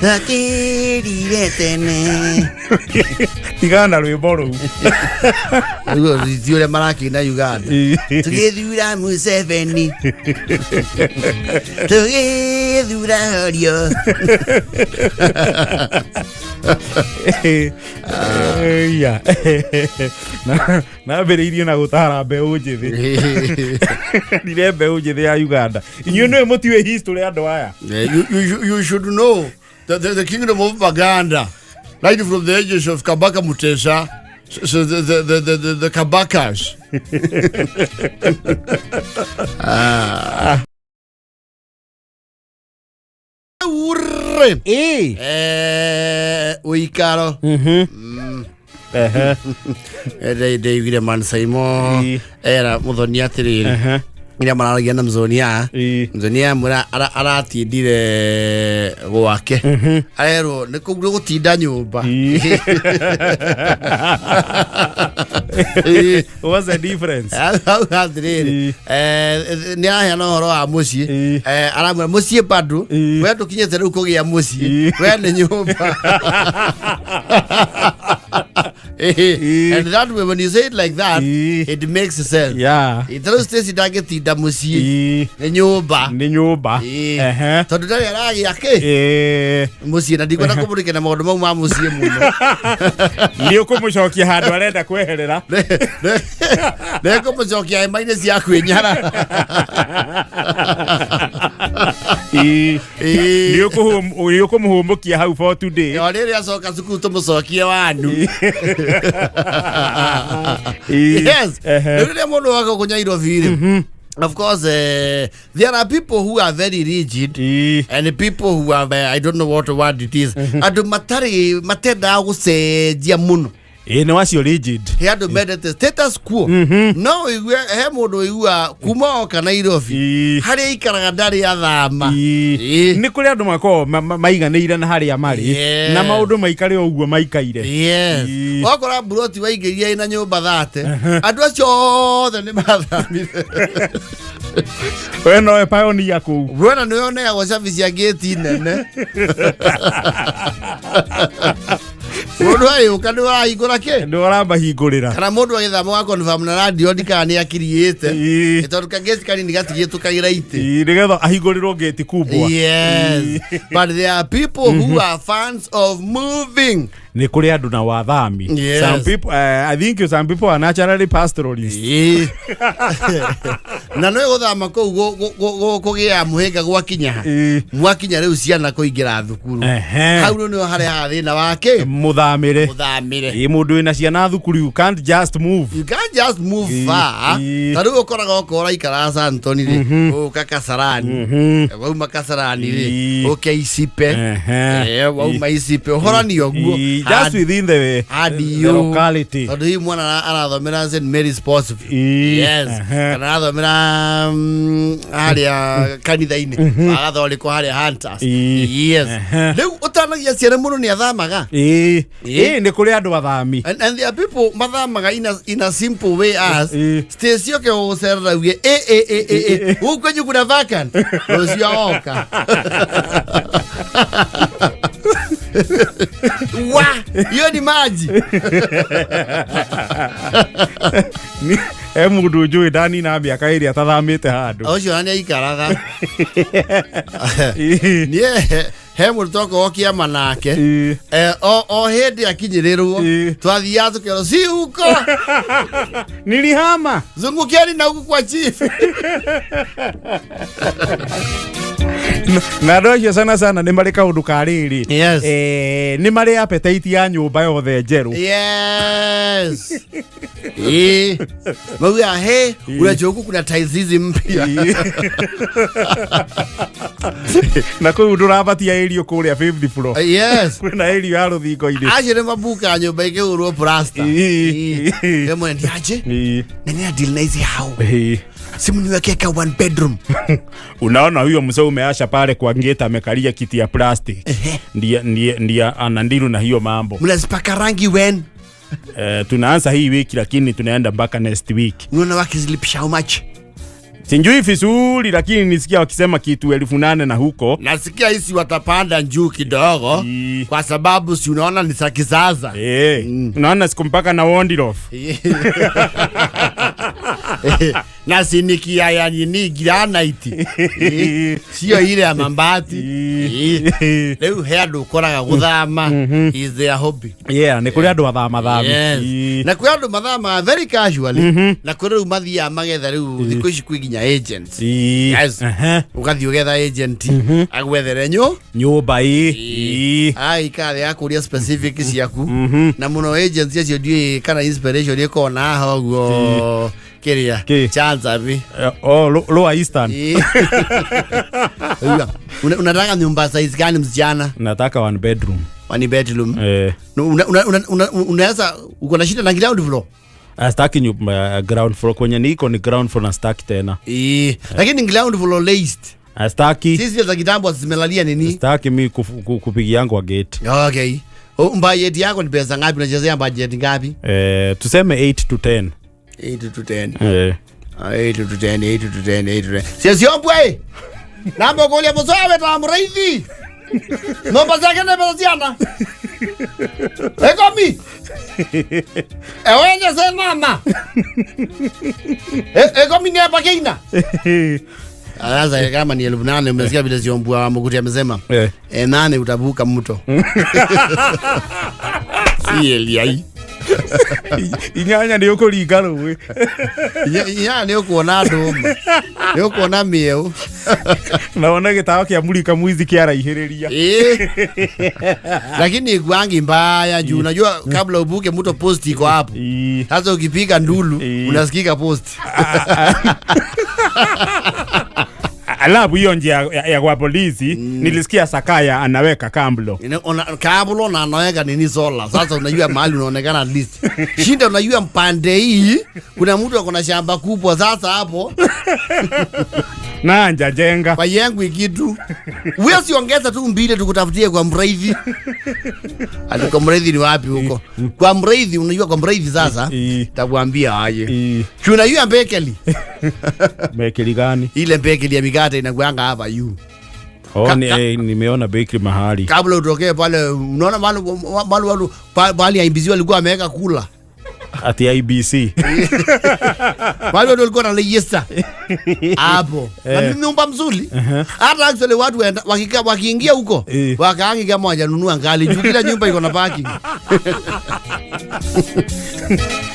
Ndakĩrire tene. Tigana na rwĩmbo rũu. Rĩu ti ũrĩa marakĩina Uganda. Tũgĩthura Museveni. Tũgĩ Ndingĩthura horio. Ya. Nambĩrĩirie na gũtara mbeũ njĩthĩ, rire mbeũ njĩthĩ ya Uganda, inyuĩ nĩwe mũtiũĩ history andũ aya. You should know the kingdom of Baganda, right from the ages of Kabaka Mutesa, so the Kabakas. Ah. Urre. Ĩ. Ũikaro. Ehe. Ndeiguire man Saimo Ĩ. era Muthoni atĩrĩrĩ, iria mararagia na Mzonia. Mzonia mwĩra aratindire gwake, arerwo nĩ kũu gũtinda nyũmba. Ĩ. What's the difference? Auga atĩrĩrĩ, Ĩ. nĩ araheana ũhoro wa mũciĩ. Ĩ. Aramwĩra mũciĩ bado Ĩ. we ndũkinyĩte rĩu kũgĩa mũciĩ. Ĩ. We nĩ nyũmba. Ĩ. And that way, when you say it like that, Ĩ. it makes sense. Tarĩu Stacy ndangĩtinda mũciĩ, nĩ nyũmba. Nĩ nyũmba. Ĩ. Tondũ ndarĩ aragĩa kĩ mũciĩ, na ndikwenda kũmũrĩke na maũndũ mau ma mũciĩ mũno. Nĩ ũkũmũcokia handũ arenda kweherera. Nekũmũcokia hema-inĩ cia kwĩnyara. Ĩ. Ĩ. Nĩ ũkũmũhũmũkia hau for today. O rĩrĩ acoka cukuru tũmũcokie wanu. Ĩ. Yes. Rĩu rĩrĩa mũndũ waka gũkũ Nairobi rĩ, of course, there are people who are very rigid and people who are, I don't know what word it is, andũ matarĩ matendaga gũcenjia mũno. Ĩ, nĩ wacio rigid. He andũ mendete status quo. No ũigue he mũndũ ũigua kuma oka Nairobi, harĩa aikaraga ndarĩ athama. Ĩ. Nĩ kũrĩ andũ makoragwo maiganĩire na harĩa marĩ na maũndũ maikare o ũguo maikaire. Yes. Wakora mburoti waingĩria ĩna nyũmba 30, andũ acio othe nĩ mathamire. We nowe pioneer kũu. Wena nĩ oneagwo cabi cia ngĩti nene, mũndũ agĩũka nĩ ũrahingũra kĩ Nĩ ũramahingũrĩra. Kana mũndũ agĩthama wa confirm na radio kana nĩ akiriĩte, tondũ kangĩti kanini gatigĩtũkagĩra itĩ. Ĩ, nĩgetha ahingũrĩrwo ngĩti kubwa. Yes, but there are people who are fans of moving. Nĩ kũrĩ andũ na wathami. Some people, I think some people are naturally pastoralists. Ĩĩ. Na nĩ gũthama kũu kũgĩa mũhĩnga gwakinya ha? Mwakinya rĩu ciana kũingĩra thukuru, hau rĩu nĩho harehaga thĩna wake. Mũthamĩre. Mũthamĩre. Ĩ, mũndũ wĩna ciana thukuru, you can't just move. You can't just move far. Ta rĩu ũkoraga okorwo ũraikara Santoni rĩ, ũka Kasarani, wauma Kasarani rĩ, ũke Icipe. Wauma Icipe ũhorani ũguo. Just within the Hadi locality. Tondũ hihi mwana arathomera St Mary's Sports, yes, kana arathomera harĩa kanitha-inĩ, agathondekwo harĩa Hunters. Yes. Rĩu ũtanagia ciana, mũndũ nĩ athamaga. Ĩ, nĩ kũrĩ andũ athami. And there are people mathamaga in a simple way as Stacy oke gũgũcerera uge, ĩ ĩ ĩ ĩ ĩ, gũkũ kwenyu kuna vacant, rũcio oka wa hiyo ni maji. He mũndũ njũĩ ndanina mĩaka ĩrĩa atathamĩte handũ. Ũcio na nĩ aikaraga. Niĩ he mũndũ twakorwo kĩama nake. O hĩndĩ akinyĩrĩrwo, twathiaga tũkerwo si huko. Nilihama. Zungukiani na huku kwa chief. Na andũ acio sana sana nĩ marĩ kaũndũ ka rĩrĩ. Nĩ marĩ appetite ya nyũmba yothe njerũ. Yes, ĩ, mauga he unajua huku kuna tiles hizi mpya. Na kũu ndũrabatia ĩrio kũrĩa fifth floor. Kwĩna ĩrio ya rũthingo-inĩ. Acio nĩ mabuka nyũmba ĩkĩhũrwo plasta. Ĩmwe ni aje nani deal na hizi hao, simu niwekee ka one bedroom. Unaona huyo mzee umeasha pale kwa ngeta amekalia kiti ya plastic, ndiye anandiru na hiyo mambo. Mnazipaka rangi when? Tunaanza hii wiki lakini tunaenda mpaka next week. Unaona wakizilipisha how much? Sijui vizuri lakini nisikia wakisema kitu 8,000 na huko. Nasikia hisi watapanda juu kidogo, kwa sababu si unaona ni za kisasa. Unaona siku mpaka na Wondirof. Na siniki ya nini granite. Sio ile ya mambati. Rĩu he andũ ũkoraga gũthama is their hobby. Yeah, nĩ kũrĩ andũ athamathami. Yes. Na kwĩ andũ mathamaga very casually, na kwĩ rĩu mathiaga magetha rĩu thikũ ici kwĩ nginya agents. Yes. Ũgathiĩ ũgetha agent agwethere nyũmba ĩ. Agĩikara thĩ akũria specific ciaku, na mũno agents acio ndiũĩ kana inspiration ĩkoragwo na haha ũguo kĩrĩa Kĩ? chance abi. Oh, Lower Eastern. Unataka nyumba size gani, msichana? Nataka one bedroom. One bedroom? Eh. Unaweza uko na shida na ground floor? Astaki nyumba ground floor. Kwenye niko ni ground floor na staki tena. Lakini ground floor raised. Astaki. Sisi za kitambo zimelalia nini? Staki mi kupigia kwa gate. Okay. Oh, budget yako ni pesa ngapi? Unachezea budget ngapi? Tuseme 8 to 10. 8 to 10. Eh. 8 to 10, 8 to 10, 8 to 10. Sio siombwe. Namba kulia musowe ta muraithi. Nomba zake ne pesa ciana. Ekomi. Ewenye se mama. Ekomi ni hapa keina. Sasa kama ni 8,000, umesikia vile Siombua wa Muguti amesema. Eh. 8 utavuka mto. Si eliai. Inyanya nĩ ũkũringa rũĩ. Ya nĩ ũkuona ndũma. Nĩ ũkuona mĩeũ. Na wone gĩtawa kĩa murika mwizi kĩaraihĩrĩria. Lakini iguangi mbaya juu unajua kabla ubuke mto post iko hapo. Sasa ukipiga ndulu unasikika post. Alafu hiyo njia ya kwa polisi nilisikia Sakaya anaweka kamblo. Kablo na anaweka nini sola. Sasa unajua mahali unaonekana at least. Shinda unajua mpande hii kuna mtu ako na shamba kubwa sasa hapo. Na anja jenga. Kwa yangu ikitu. Wewe siongeza tu mbili tukutafutie kwa Mraithi. Ati kwa Mraithi ni wapi huko? Kwa Mraithi unajua kwa Mraithi sasa takuambia aje. Unajua mbekeli. Bakery gani? Ile bakery ya mikate inakuanga hapa yu. Oh, nimeona bakery mahali. Kabla utokee pale unaona mahali mahali IBC walikuwa wameweka kula. Ati IBC. Wale watu walikuwa na register hapo. Na ni nyumba mzuri. Hata actually watu wakiingia huko wakaangi kama hawajanunua ngali juu kila nyumba iko na parking.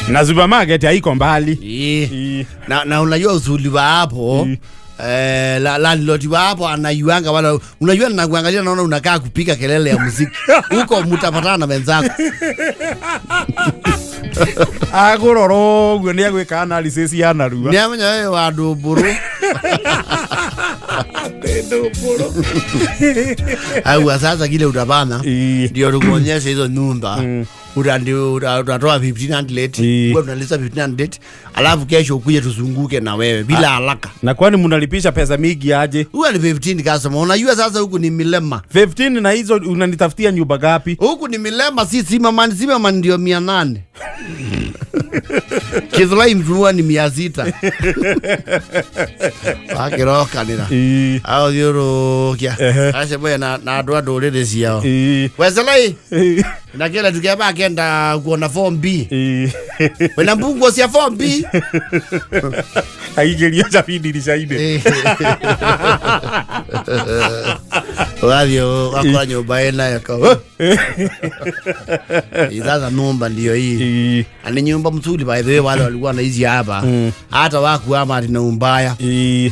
Na supermarket haiko mbali. Na unajua uzuri wa hapo landlord wa hapo anayuanga wala unajua ninakuangalia naona unakaa kupiga kelele ya muziki. Huko mtapatana na wenzako. Agurora ũguo nĩ agwĩka analysis ya narua. Nĩ amenya wewe wa ndũmbũrũ. Au sasa kile utapana ndio tukuonyesha hizo nyumba. Utatoa 1500, wewe unalipa 1500, alafu kesho ukuje tuzunguke na wewe bila haraka. Na kwani mnalipisha pesa mingi aje? Huwa ni 15 customer. Unajua sasa huku ni milema. 15 na hizo unanitafutia nyumba gapi? Huku ni milema, si Zimmerman, Zimmerman ndio 800. Kithurai mtu ni 600. Wakiroka nira. Au thiũrũkia. Acio moya na andũ a ndũrĩrĩ ciao. Weselai. Na kila tukiaba akenda kuona form B. Wena mbungo cia form B. Aingĩrio cabi ndirica-inĩ. Ũgathiĩ ũgakora nyũmba ĩna ĩko. Sasa nyumba ndio hii. Ni nyumba mzuri by the way, wale walikuwa wanaishi hapa. Hata wakuama ati na umbaya.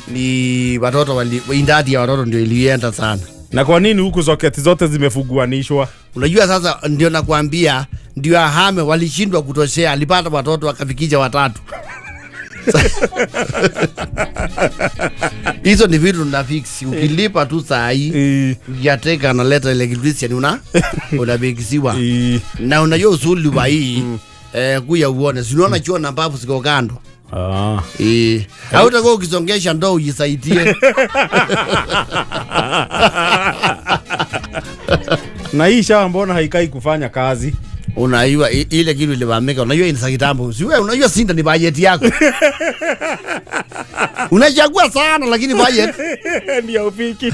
Ni watoto idadi ya watoto ndio ilienda sana. Na kwa nini huku soketi zote zimefunguanishwa? Unajua sasa ndio nakwambia ndio ahame walishindwa kutoshea, alipata watoto akafikisha 3. Hizo ni vitu na fix. Ukilipa tu saa hii yateka na leta electrician unabikiziwa. Na unajua uzuri wa hii kuya uone. Si unaona choo na mbavu ziko kando. Hautakuwa ukisongesha ndoo ujisaidie. Na hii shawa mbona haikai kufanya kazi? Unajua ile kitu ilivamika, unajua ni kitambo. Si wewe unajua sinda ni budget yako. Unachagua sana lakini budget ndio upiki.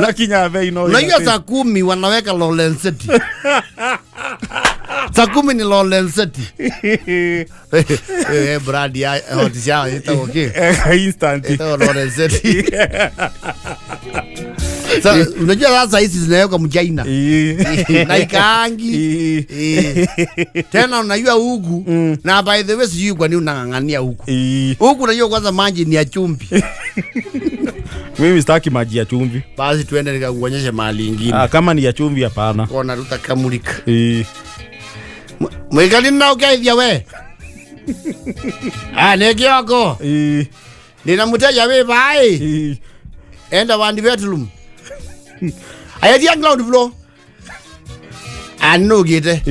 Lakini bei no. Unajua saa 10 wanaweka Lolenseti. Saa 10 ni Lolenseti. Eh, brand ya hot shower ĩtagwo kĩ? Instant. Ĩtagwo Lolenseti. Sa, unajua sasa hizi zinawekwa mchaina na ikaangi. Eh. Tena unajua huku, na by the way sijui kwa nini unang'ang'ania huku. Huku unajua kwanza maji ni ya chumvi. Mimi sitaki maji ya chumvi. Basi tuende nikakuonyeshe mahali ingine. Ah, kama ni ya chumvi hapana. Kona rutakamulika. Mwikali na ukaithia we. Ah, nĩ kĩoko. Nina mteja we bai. Enda wandi bedroom. Ayatia ground floor. Ano gite.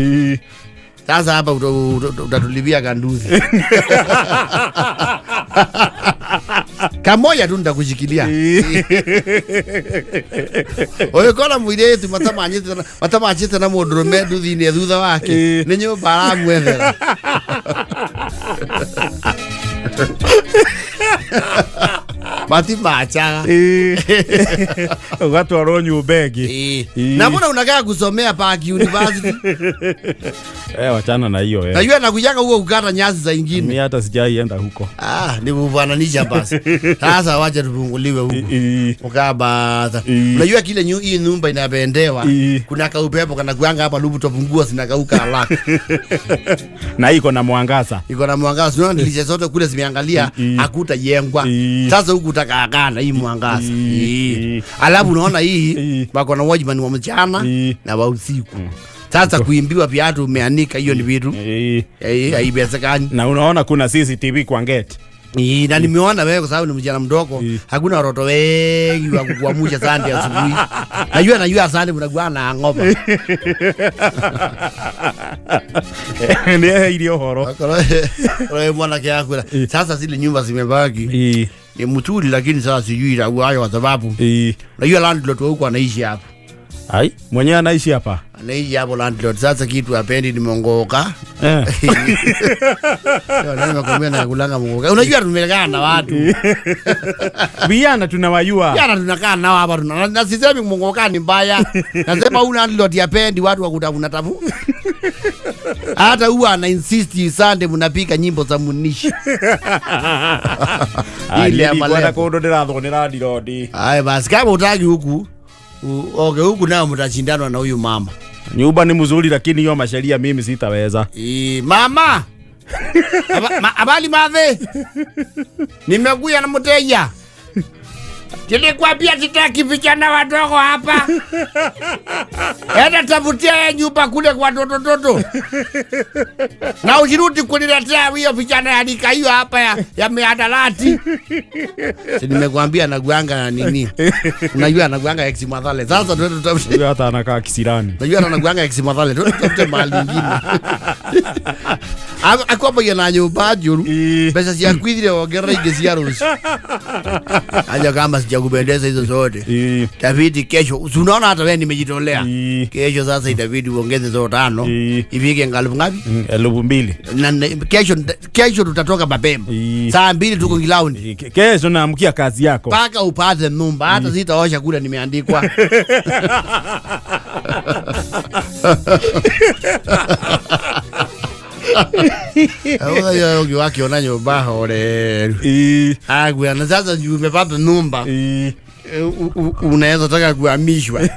Sasa hapa utatulipia kanduzi. Kamoja tu nitakushikilia. Ũgĩkora mũirĩtu matamanyĩte na mũndũrũme nduthi-inĩ thutha wake, nĩ nyũmba aramwethera. Matimachaga. Ũgatwarwo nyũmba ĩngĩ. Na mbona unakaa kusomea Park University? Wachana na hiyo. Najua nakujaga huko kukata nyasi za ingine. Mimi hata sijaienda huko. Ah, ni kufananisha basi. Sasa wacha tufunguliwe huko. Ukabata. Unajua kile hii nyumba inapendewa. Kuna kaupepo kana kuanga hapa lubu nguo zinakauka haraka. Na iko na mwangaza. Iko na mwangaza. Unaona dirisha zote kule zimeangalia hakutajengwa. Sasa huku utakaa na hii mwangaza. Alafu unaona hii wako na watchman wa mchana na wa usiku. Sasa kuimbiwa viatu umeanika hiyo ni vitu. Haiwezekani. Na unaona kuna CCTV kwa gate. Na nimeona wewe kwa sababu ni mjana mdogo, hakuna watoto wengi wa kukuamusha Sunday asubuhi. Najua Sunday mnakuwa na ng'ombe. Ndiye ile horo. Kwa mwana kiakula. Sasa zile nyumba zimebaki. Ni mtuli lakini sasa sijui itakuwa hayo kwa sababu unajua landlord huko anaishi hapo. Ai, mwenyewe anaishi hapa. Anaishi hapo landlord. Sasa kitu hapendi ni mongoka. Ndio nakwambia na kulanga mongoka. Unajua tumekaa na watu. Vijana tunawajua. Vijana tunakaa nao hapa tuna. Na sisemi mongoka ni mbaya. Nasema huyu landlord hapendi watu wa kutafuna tafu. Hata huwa ana insist Sunday mnapika nyimbo za munishi. Ile ambayo kondo ndirathwo ni landlord. Haya basi kama utaki huku. Okay, huku nao mtashindana na huyu mama. Nyumba ni mzuri lakini hiyo masheria mimi sitaweza. Mama. Abali madhe. Nimekuja na mteja. Nilikwambia sitaki vijana wadogo hapa. Enda tafutia nyumba kule kwa toto. Na usirudi kuniletea hiyo vijana ya rika hiyo hapa ya mihadarati. Si nimekuambia nakuanga na nini? Unajua anakuanga ex Mathale. Sasa tuende tutafute. Huyo hata anakaa kisirani. Unajua anakuanga ex Mathale. Tuende tutafute mahali nyingine. Akwamba na nyumba njuru. Pesa cia kwithire ongerera ingĩ cia rũciũ. Aja kama sijakupendeza hizo zote. Itabidi kesho, unaona hata wewe nimejitolea. Kesho sasa itabidi uongeze zote 5. Ifike ngapi ngapi? 2000. Na kesho tutatoka mapema. Saa 2 tuko ground. Kesho naamkia kazi yako. Paka upate nyumba hata sitaosha kule nimeandikwa. Huyo yogi wake ona nyumba horeru. Agwe na sasa umepata nyumba. Unaweza taka kuhamishwa.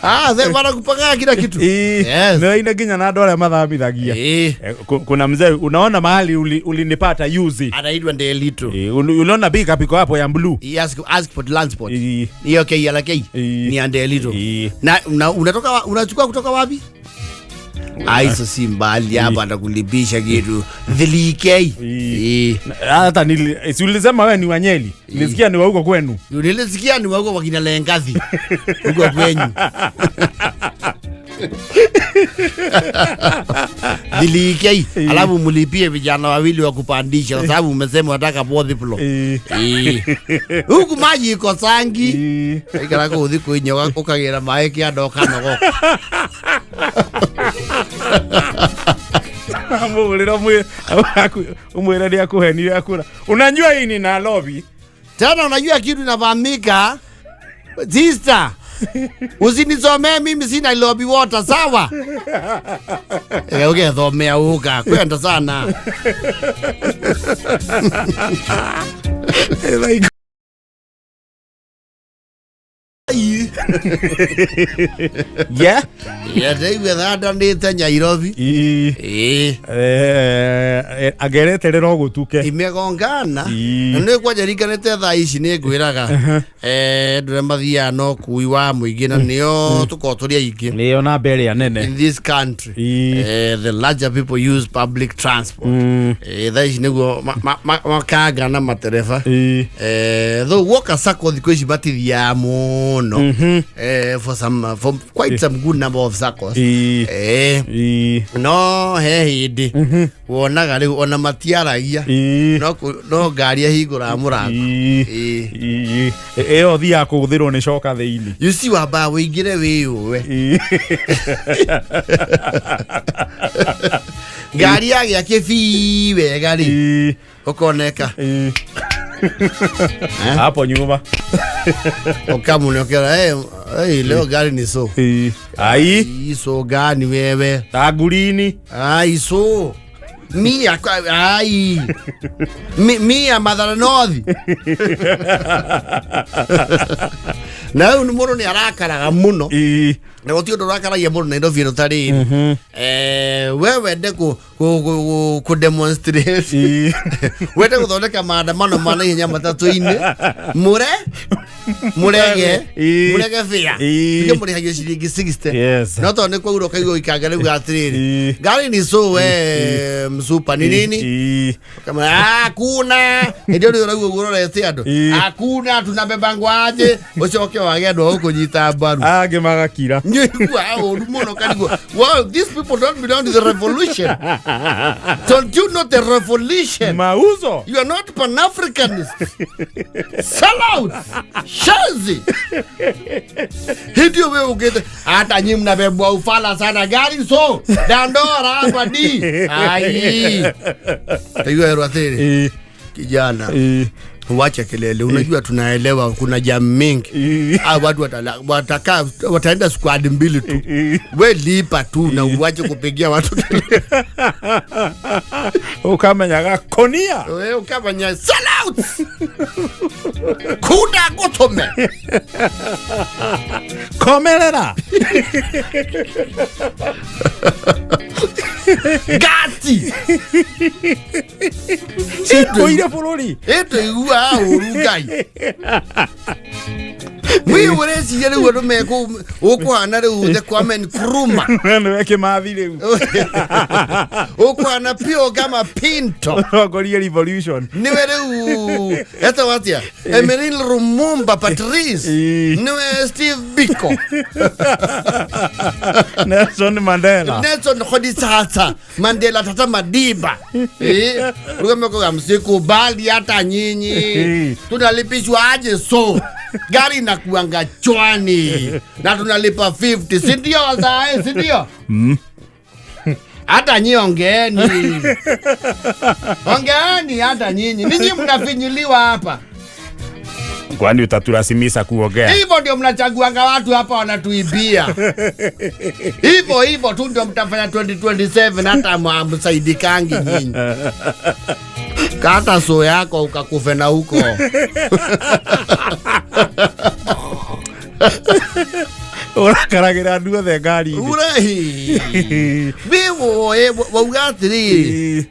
Ah, bwana kupanga kila kitu. Yes. Na ina ginya na andũ arĩa mathamithagia. Kuna mzee unaona mahali ulinipata yuzi. Anaitwa Ndelito. Unaona big up iko hapo ya blue. He ask for transport. Hiyo KLK ni Ndelito. Na unatoka unachukua kutoka wapi? Aiso si mbali hapa atakulipisha kitu. 3K. Hata si ulisema wewe ni Wanyeli. Nilisikia ni wa huko kwenu. Nilisikia ni wa huko wakina Lengathi. Huko kwenyu. 3K. Alafu mlipie vijana wawili wa kupandisha kwa sababu umesema unataka fourth floor. Huku maji iko sangi. Ikara ko thiku inya ukagira maĩ kĩanda ũkanogoka. Amũhũrĩra umwĩre nĩ akũhenire akura. Unajua hii ni Nairobi. Tena unajua kitu inavamika. Sister, Usinisomee mimi si Nairobi Water, sawa? Eh, ugethomea uga kwenda sana. Like yeah. Ndaigua thandanĩte Nairobi. Ii. Ĩĩ. Angereterera o gũtuke. Imegongana. Ii. Na nĩ kwanja ringanĩte thaa ici nĩ ngwĩraga andũ arĩa mathiaga na ũkui wa mũingĩ na nĩo tũkoragwo tũrĩ aingĩ Nĩyo namba ĩrĩa nene. in this country. Ii. The larger people use public transport. Thaa ici nĩguo makanga na matereba. Ii. Though woka sacco thikũ ici matithiaga mũno, for quite some good number of saccos. Ii. Ii. No he hĩndĩ wonaga rĩu ona matiaragia. Ii. No ngari ahingũraga mũrango. Ii. Ĩĩ. Ii. Ĩyo thiaga kũgũthĩrwo nĩ coka thĩinĩ. You see, wambaga wĩingĩre wĩyũwe. Ii. Ngari yagĩa kĩbii wega rĩ, Ii. ũkoneka. Ii. Hapo nyuma. Ũkamũnokera, hey, hey, leo gari ni so. Ii. Ai. Iso gani wewe? Tangurini. Ai, so mia ai mia Mathare North. Na rĩu mũndũ nĩ arakaraga mũno. Ii. Na gũtirĩ ũndũ ũrakaragia mũndũ Nairobi ĩno ta rĩrĩ, we wende kũ demonstrate. Ii. Wende gũthondeka maandamano ma naihenya matatũ-inĩ, mũre mũrege. Ii. Mũrege bĩa. Ii. Tuge mũrĩhagio ciringi 60. Yes. No tondũ nĩ kwaura ũkaigua ikanga rĩu atĩrĩrĩ, Ii. ngari ni so, we msupa ni nini? Ii. Kama hakuna hĩndĩ ĩyo ũraigua ũguo ũrorete andũ. Ii. Hakuna tunabebangwa aje, ũcoke wage andũ a gũkũnyita mbaru. Angĩ magakira. Nĩigua ũru mũno karigwo, well, these people don't belong to the revolution. Don't you know the revolution? Mauzo. You are not Pan-Africanists. Sellouts. Shazi. Hĩndĩ ĩyo we ũkĩte hata nyi mnabebwa ufala sana, gari so dandora hapa di ai taigua erwo atĩrĩ, Ii. kijana, Ii. wacha kelele, unajua tunaelewa kuna jam mingi. Ii. Ah, watu wataka wataenda squad mbili tu. Ii. We lipa tu na uwache kupigia watu kelele. Ũkamenyaga konia. Wewe ukamanya sellouts kuda gũtũme. Komerera. Gati. Cikũire bũrũri. Ĩtũigua ũru ngai wi ũreciria rĩu andũ mekũ ũkũhana rĩu the Kwame Nkrumah. Nĩwe Kĩmathi rĩu. Ũkũhana pio kama Pinto. Tongorie revolution. Niwe rĩu etagwo atĩa, Emery Lumumba Patrice. Ii. Niwe Steve Biko. Nelson Mandela. Nelson Rolihlahla Mandela, tata Madiba. Eh, rugameko msikubali hata nyinyi, tunalipishwa aje? So gari inakuanga chwani na tunalipa 50, si ndio wazae, si ndio? Hata nyi ongeeni, ongeeni hata nyinyi, ninyi mnafinyiliwa hapa. Kwani utatulazimisha kuongea? Hivyo ndio mnachaguanga watu hapa wanatuibia. Hivyo hivyo tu ndio mtafanya 2027, hata hamsaidikangi nyinyi. Kata so yako ukakufe na huko. Ũrakaragĩra andũ othe ngari-inĩ. Urahi. Wewe wauga atĩrĩrĩ,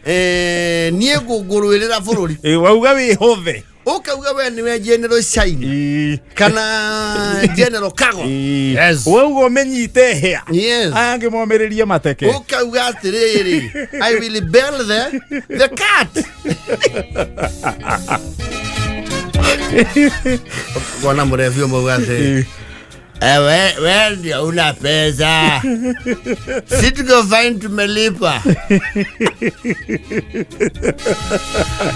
niĩ ngũrũĩrĩra bũrũri. Ĩ, wauga wĩhothe. Ũkauga we nĩwe General China Ĩ. kana General Kago. Ĩ. Yes. Wauga ũmenyite hĩa. Yes. Aya angĩ momĩrĩrie mateke. Ukauga atĩrĩrĩ, I will bell the cat. Kona mũrebi ũmwe uga atĩrĩ, Ĩ. We ndio una pesa, si tuko fine, tumelipa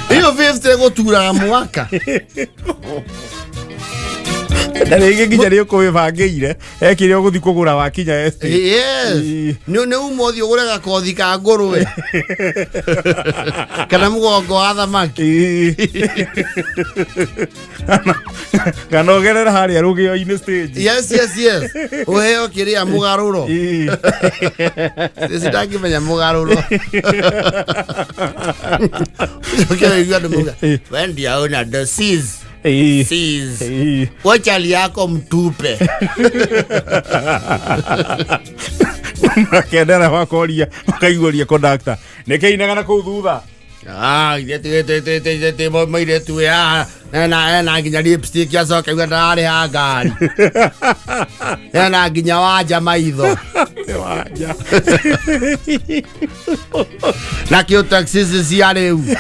hiyo 50 gũturaga mwaka. Na rĩngĩ nginya nĩ ũkũĩbangĩire ekĩrĩa ũgũthiĩ kũgũra wakinya estate. Yes. Nĩ uma ũthiĩ ũgũre gakothi ka ngũrwe kana mũgongo wa thamaki. Kana ũgerere harĩa rũgĩo-inĩ stage. Yes, ũheo kĩrĩa mũgarũro. Ĩci ndangĩmenya mũgarũro. Ũkĩigua andũ mauga we ndiaona the seas seas wachali yako mtupe. Makendera makoria makaiguria conductor nĩkĩ inegana kũu thutha. Ah, ithe mũirĩtu wĩ haha ena nginya lipstick, acoka iga ndararĩha ngari, ena nginya wanja maitho. Nĩ wanja. Na kĩo taxi ici cia rĩu.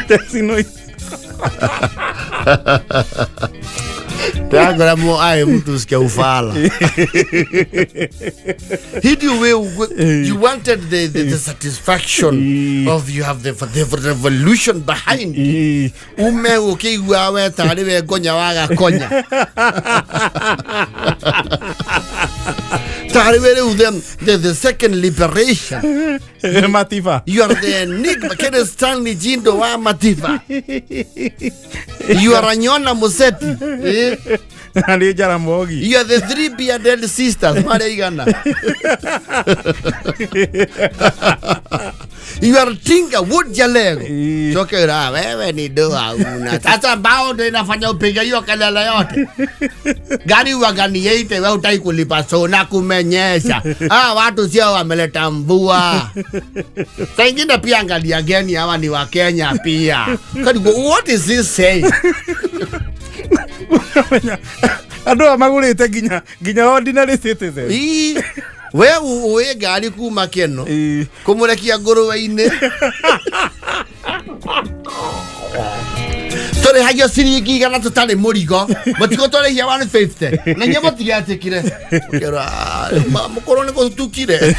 Taxi noise. Ndagora mo aye mtu usikia ufala. Hidi we you wanted the satisfaction of you have the revolution behind. Ume ũkĩigua we tarĩ we ngonya wa gakonya. Tarĩ we rĩu the second liberation. Matiba. You are the enigma. Kenneth Stanley Jindo wa Matiba. You are Anyona Museti. Eh? Na nĩ Jaramogi. You are the three bearded sisters. Marĩa igana. You are Tinga Wood Jalego. Choke ra wewe ni doa una. Sasa mbao ndio inafanya upige hiyo kelele yote. Gari uaganiete wewe utai kulipa so na kumenyesha. Ah, watu sio wameleta mvua. Saa ingine pia angalia geni hawa ni wa Kenya pia. Kani what is this saying? Andũ aya magũrĩte nginya ordinary citizen. Ii, we uĩ ngari kuma keno kũmũrekia ngũrwe-inĩ tũrĩhagio ciringi igana tũtarĩ mũrigo mũtigo tũrĩhia 150 na inyuĩ mũtigetĩkire. Ũkĩrwo, "Ah, mũkũrũ nĩ gũtukire,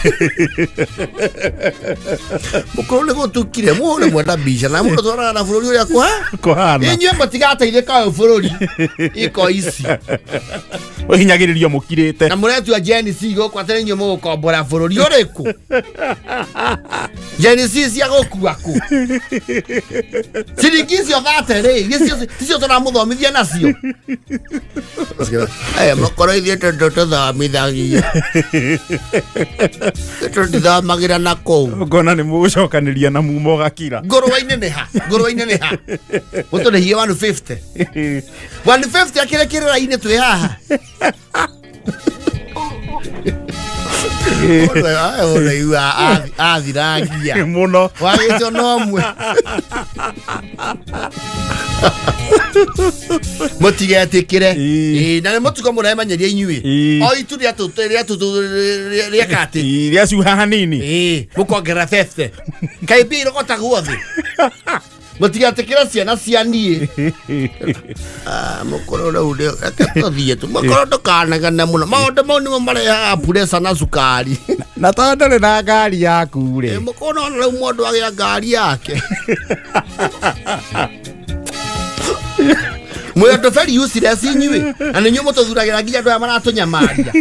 mũkũrũ nĩ gũtukire, mũhũre mwenda mbica na mũndũ twaraga na bũrũri ũrĩa kũha kũhana inyuĩ mũtigateithĩka ũyũ bũrũri iko ici ũhinyagĩrĩrio mũkirĩte na mũretua Gen Z gũkũ atĩ nĩ inyuĩ mũgũkombora bũrũri ũrĩkũ. Gen Z cia gũkua kũ ciringi icio thate rĩ ticio tũramũthomithia nacio. Aya mũkorwo ithuĩ tondũ tũthomithagia tũtithomagĩra na kũu ngona nĩ mũgũcokanĩria na mumo gakira ngũrwe-inĩ nĩ ha, ngũrwe-inĩ nĩ ha mũtũrĩhie 150 150 akĩrĩ kĩrĩra-inĩ twĩ haha. Ũraigua athirangia mũno wagĩtio no mwe mũtigetĩkĩre. Ĩĩ, na nĩ mũtugo mũremenyeria inyuĩ o itu rĩaka atĩ rĩa cuha hanini. Ĩĩ, mũkongerera 50 kaĩ mbia irogotagwo thĩ mũtigetĩkĩre ciana cia niĩ. Ah, mũkũrũ rĩu reke tũthiĩ tu mũkũrũ ndũkanegene mũno maũndũ mau nĩmo marehaga puresa na cukari. Na tondũ ndũrĩ na ngari yaku rĩ. Mũkũrũ nona rĩu mũndũ agĩa ngari yake mwĩ andũ very useless inyuĩ na nĩ inyuĩ mũtũthuragĩra nginya andũ aya maratũnyamaria.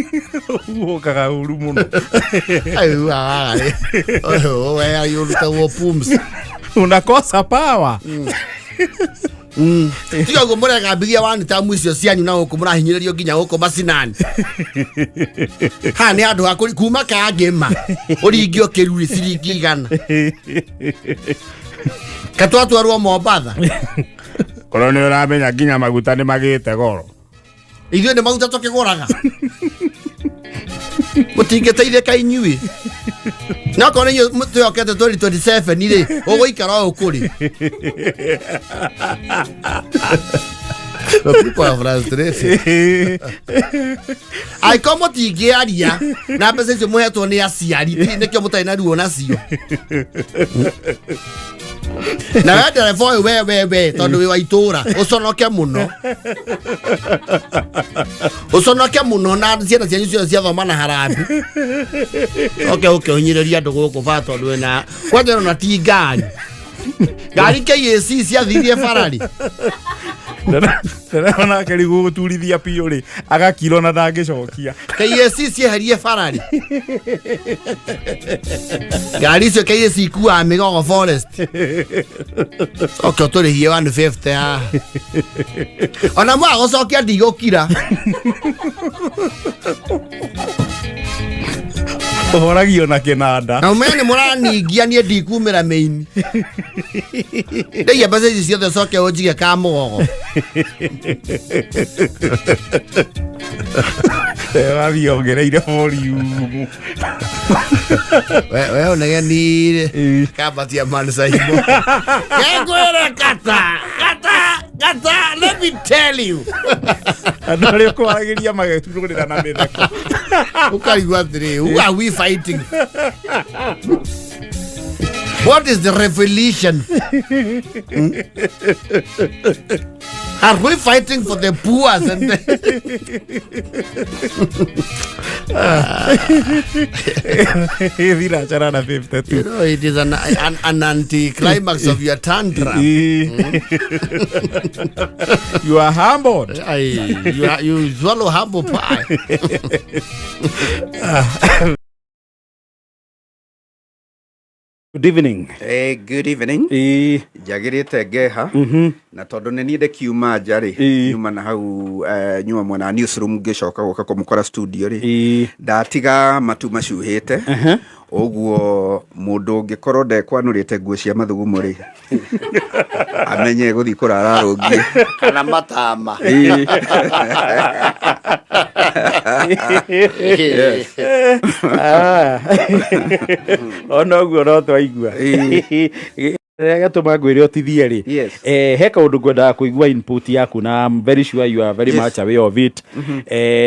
Ũkaga ũru mũno. Ũrutagwo pumzi unakosa power. Tiga ũguo mũregambithia wani tamu icio cianyu na gũkũ mũrahinyĩrĩrio nginya gũkũ macinani haha nĩ handũ ha kuma kangĩma ũringio kĩruri ciringi igana katwatwarwo Mombatha. Korwo nĩ ũramenya nginya maguta nĩ magĩte goro. Ithuĩ nĩ maguta tũkĩgũraga mũtingĩteithĩka inyuĩ na okorwo nĩ inyuĩ twĩhokete 2027 rĩ ũgũikara ũũ kũrĩ. The people are frustrated. Angĩkorwo mũtingĩaria na mbeca icio mũhetwo nĩ aciari nĩkĩo mũtarĩ na ruo nacio na we ndereba ũyũ we we we tondũ wĩ wa itũra ũconoke mũno ũconoke mũno na ciana cianyu ciothe ciathoma na harambĩ oke ũkĩhinyĩrĩria andũ gũkũ ba tondũ wĩna kwanja ona ti ngari ngari KAC ciathirie barari. Ndereba nake rĩu gũgũturithia biũ rĩ, agakira ona ndangĩcokia. KAC cieherie barari ngari icio KAC ikuaga mĩgogo forest coke ũtũrĩhie 150 haha ona mwaga gũcokia ndigũkira. Ũhoragio na kĩnanda. Na ũmenye nĩ mũraningia niĩ ndikumĩra mĩini ndaiya mbeca ici ciothe coke ũnjige ka mũgogo. Wathiĩ ongereire volume. We ũnegenire kambatia mansaimo kengwĩre kata kata kata, let me tell you. Andũ arĩa ũkwaragĩria mageturũrĩra na mĩtheko. Ũkarigwo atĩrĩ, who are we fighting? What is the revolution? Hmm? Are we fighting for the poor and the Thinacara na 52. You know, it is an anticlimax of your tantrum. You are humbled. You swallow humble pie. Good evening. Hey, good evening. Njagĩrĩte ngeha na tondũ nĩ niĩ ndĩkiuma nja rĩ, nyuma na hau nyuma mwena wa newsroom ngĩcoka gũka kũmũkora studio rĩ, ndatiga matu macuhĩte ũguo mũndũ ũngĩkorwo ndekwanũrĩte nguo cia mathugumo rĩ, amenye gũthiĩ kũrara rũngiĩ kana matama. Ah. Ona ũguo no twaigua rĩrĩa gĩatũma ngwĩre ũtithie rĩ, he kaũndũ ngwendaga kũigua input yaku na I'm very sure you are very much aware of it.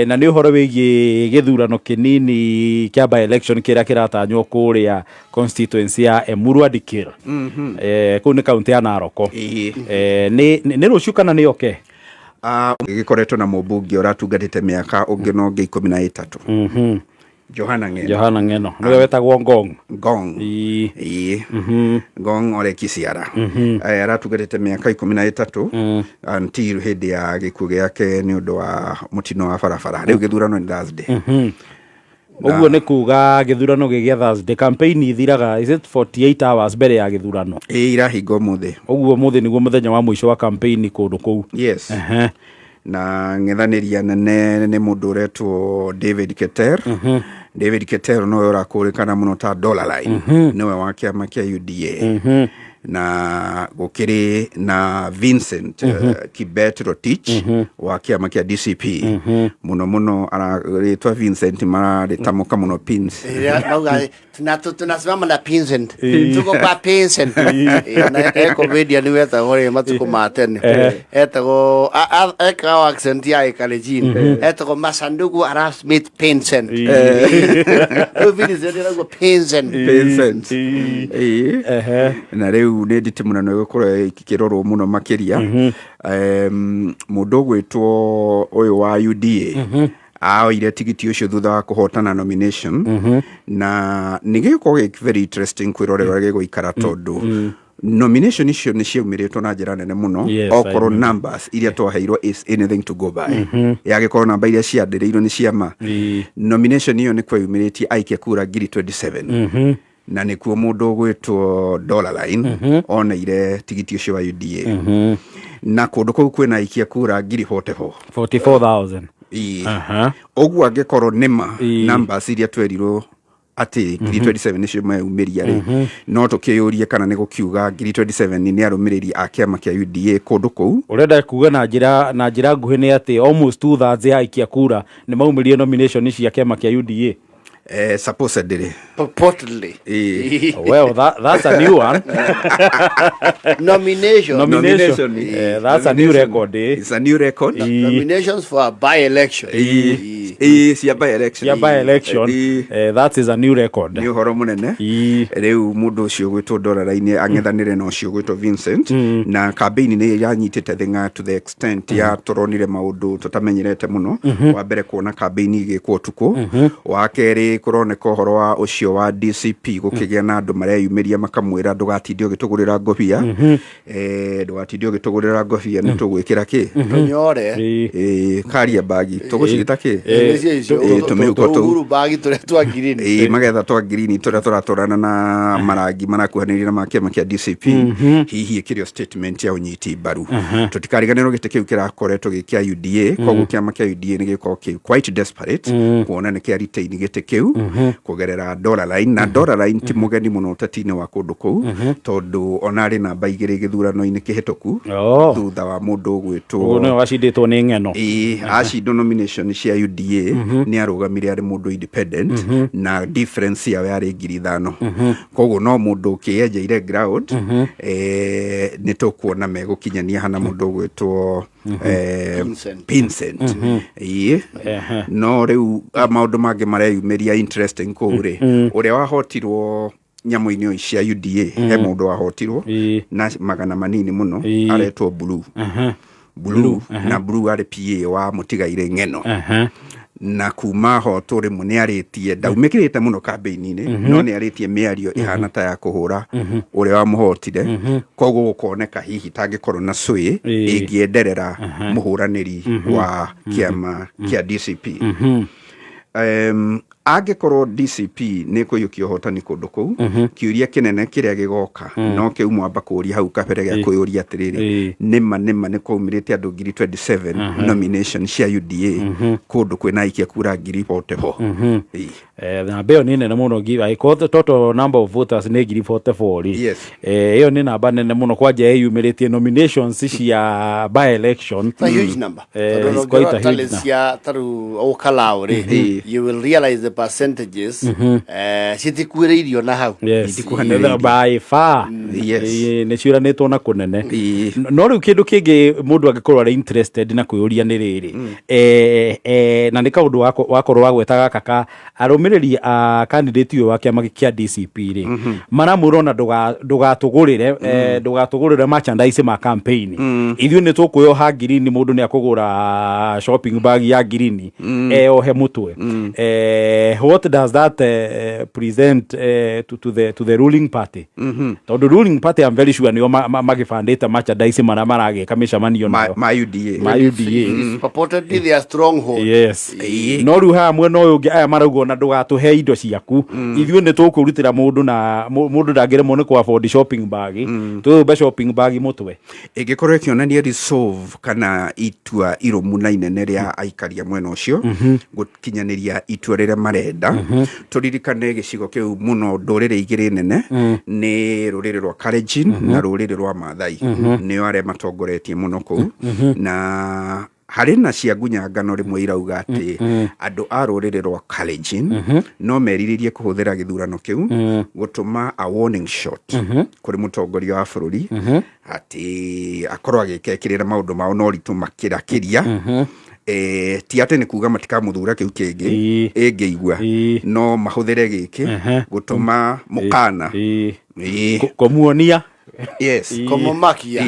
Na nĩ ũhoro wĩgiĩ gĩthurano kĩnini kĩa by election kĩrĩa kĩratanywo kũrĩa constituency ya Emurua Dikirr. Kũu nĩ kaunti ya Narok. Nĩ rũciũ kana nĩ oke? Ah, gĩkoretwo na mũmbunge ũratungatĩte mĩaka ũngĩ na ũngĩ 13, Johana Ng'eno. Johana Ng'eno nĩwe wetagwo Ngong. Ngong. Ĩĩ. Ngong ore Kisiara. Aratungatĩte mĩaka 13 until hĩndĩ ya gĩkuũ gĩake nĩ ũndũ wa mũtino wa barabara. Rĩu gĩthurano nĩ Thursday. Ũguo nĩ kuga gĩthurano gĩ gĩa Thursday, campaign ithiraga, is it 48 hours mbere ya gĩthurano? Ĩĩ, irahinga ũmũthĩ. Ũguo ũmũthĩ nĩguo mũthenya wa mũico wa campaign kũndũ kũu. Yes. Na ng'ethanĩri anene nĩ mũndũ ũretwo David Keter. David Keter nĩwe ũrakũrĩkana mũno ta Dollar Line, nĩwe wa kĩama kĩa UDA, na gũkĩrĩ na Vincent Kibet Rotich wa kĩama kĩa DCP. Mũno mũno rĩtwa Vincent mararĩtamũka mũno Pins. Mauga tunasimama na Pincent, tuko kwa Pincent. Na comedian wetagwo rĩ matukũ ma tene etagwo ekaga accent ya Kalenjin, etagwo Masanduku Arap Smith Pincent. Rĩu Vincent ĩragwo Pincent. Vincent. Ĩĩ. Na rĩu nĩ nditimũrano ĩgũkorwo ĩkĩrorwo mũno makĩria. Mũndũ ũgwĩtwo ũyũ wa UDA aoire tigiti ũcio thutha wa kũhotana nomination, na nĩ gĩgũkorwo gĩ very interesting kwĩrorera ũrĩa gĩgũikara, tondũ nomination icio nĩ ciaumĩrĩtwo na njĩra nene mũno. Yes, I Okorwo remember. numbers iria twaheirwo is anything to go by, yagĩkorwo namba iria ciandĩrĩirwo nĩ ciama, nomination ĩyo nĩ kweyumĩrĩtie aikia kura ngiri 27, na nĩkuo mũndũ ũgwĩtwo Dollar Line oneire tigiti ũcio wa UDA, na kũndũ kũu kwĩna aikia kura ngiri 44. 44,000. Ĩĩ. Ũguo angĩkorwo nĩma numbers iria twerirwo atĩ ngiri 27 nĩcio meyumĩria rĩ, no tũkĩyũrie kana nĩ gũkiuga ngiri 27 nĩ arũmĩrĩri a kĩama kĩa UDA kũndũ kũu. Ũrenda kuga na njĩra nguhĩ nĩ atĩ almost two thirds ya aikia kura nĩ maumĩrie nomination cia kĩama kĩa UDA? Supposedly. Purportedly. Ĩĩ. Well, that's a new one. Nomination. Nomination. Nomination. That's a new record, eh? It's a new record. Nominations for a by-election. Ĩĩ, ĩĩ, cia by election. Cia by election. Ĩĩ. That is a new record. Nĩ ũhoro mũnene. Rĩu mũndũ ũcio ũgwĩtwo Dollar-inĩ ang'ethanĩre na ũcio ũgwĩtwo Vincent, na campaign nĩ yanyitĩte thing'a to the extent ya tũronire maũndũ tũtamenyerete mũno. Wa mbere, kuona campaign igĩkwo ũtukũ. Wa kerĩ, Nĩ kũroneka ũhoro wa ũcio wa DCP gũkĩgĩa na andũ mareyumĩria makamwĩra ndũgatinde ũgĩtũgũrĩra ngobia, ndũgatinde ũgĩtũgũrĩra ngobia, nĩ tũgwĩkĩra kĩ Tũnyore. Karia bagi tũgũcigĩta kĩ? Nĩcio icio. Tũmĩhuko tũu. Uhuru bagi tũrĩa twa ngirini. Magetha twa ngirini tũrĩa tũratwarana na marangi marakuhanĩrĩria na ma kĩama kĩa DCP, hihi ĩkĩrĩ o statement ya ũnyiti mbaru. Tũtikariganĩrwo gĩtĩ kĩu kĩrakoretwo gĩ kĩa UDA, koguo kĩama kĩa UDA nĩ gĩkorwo kĩ quite desperate kuona nĩ kĩa retain gĩtĩ kĩu kũgerera Dollar Line, na Dollar Line ti mũgeni mũno ũteti-inĩ wa kũndũ kũu, tondũ ona arĩ namba 2 gĩthurano-inĩ kĩhĩtũku thutha wa mũndũ ũgwĩtwo Ũguo nĩwe wacindĩtwo nĩ Ng'eno. Ĩĩ, acindwo nomination cia UDA nĩ arũgamire arĩ mũndũ independent na difference yao yarĩ 5,000. Koguo no mũndũ ũkĩenjeire ground, nĩ tũkuona megũkinyania hana mũndũ ũgwĩtwo Pincent. Pincent. Ĩĩ. No rĩu maũndũ mangĩ mareyumĩria interesting kũu rĩ, ũrĩa wahotirwo nyamũ-inĩ cia UDA, he mũndũ wahotirwo na magana manini mũno, aretwo Blue. Blue, na Blue arĩ PA wa mũtigairĩ Ng'eno, na kuma hotwo rĩmwe nĩ arĩtie, ndaumĩkĩrĩte mũno kambĩini-inĩ, no nĩ arĩtie mĩario ĩhana ta ya kũhũra ũrĩa wamũhotire. Koguo gũkoneka hihi tangĩkorwo na sway ĩngĩenderera mũhũranĩri wa kĩama kĩa DCP. Angĩkorwo DCP nĩ kũiyũkia ũhotani kũndũ kũu, kĩũria kĩnene kĩrĩa gĩgoka no kĩu mwamba kũũria hau kabere gĩa kwĩyũria atĩrĩrĩ, nĩma nĩma nĩ kwaumĩrĩte andũ ngiri 27 nomination cia UDA kũndũ kwĩna aikia kura ngiri 44? Ĩĩ. Namba ĩyo nĩ nene mũno, angĩkorwo total number of voters nĩ ngiri 44 rĩ, ĩyo nĩ namba nene mũno kwanja ĩyumĩrĩtie nominations cia by election. It's a huge number. Tondũ It's quite a ũngĩrora huge tally number. cia tarĩu Ũkalaũ rĩ, you will realize the percentages citikuĩrĩirio na hau. Itikuhanĩrĩirie. By far. Nĩ ciũranĩtwo na kũnene. No rĩu kĩndũ kĩngĩ mũndũ angĩkorwo arĩ interested na kwĩyũria nĩ rĩrĩ, na nĩ kaũndũ wakorwo wagweta gaka ka arũmĩrĩri a candidate ũyũ wa kĩama kĩa DCP rĩ, maramwĩra ona ndũgatũgũrĩre, ndũgatũgũrĩre merchandise ma campaign, ithuĩ nĩ tũkwĩoha ngirini, mũndũ nĩ akũgũra shopping bag ya ngirini eyohe mũtwe. What does that present to the ruling party? Tondũ ruling party, I'm very sure nĩo magĩbandĩte merchandise marĩa maragĩka mĩcemanio nayo. Ma UDA. Ma UDA. It's purportedly their stronghold. Yes, no rĩu haha mwena ũyũ ũngĩ aya marauga ona ndũgatũhe indo ciaku, ithuĩ nĩ tũkwĩrutĩra mũndũ na mũndũ ndangĩremwo nĩ kũ afford shopping bag, twĩyũmbe shopping bag mũtwe. Ĩngĩkorwo ĩkĩonania resolve kana itua irũmu na inene rĩa aikaria mwena ũcio gũkinyanĩria itua rĩrĩa marenda. Tũririkane gĩcigo kĩu mũno ndũrĩrĩ igĩrĩ nene nĩ rũrĩrĩ rwa Kalenjin na rũrĩrĩ rwa Maathai, nĩo arĩa matongoretie mũno kũu, na harĩ na cia ngunyangano rĩmwe irauga atĩ andũ a rũrĩrĩ rwa Kalenjin no merirĩrie kũhũthĩra gĩthurano kĩu gũtũma a warning shot kũrĩ mũtongoria wa bũrũri atĩ akorwo agĩkekĩrĩra maũndũ mao na ũritũ makĩrakĩria. Ti atĩ nĩ kuga matikamũthura kĩu kĩngĩ ĩngĩigua, no mahũthĩre gĩkĩ gũtũma mũkana. Kũmuonia. Kũmũmakia.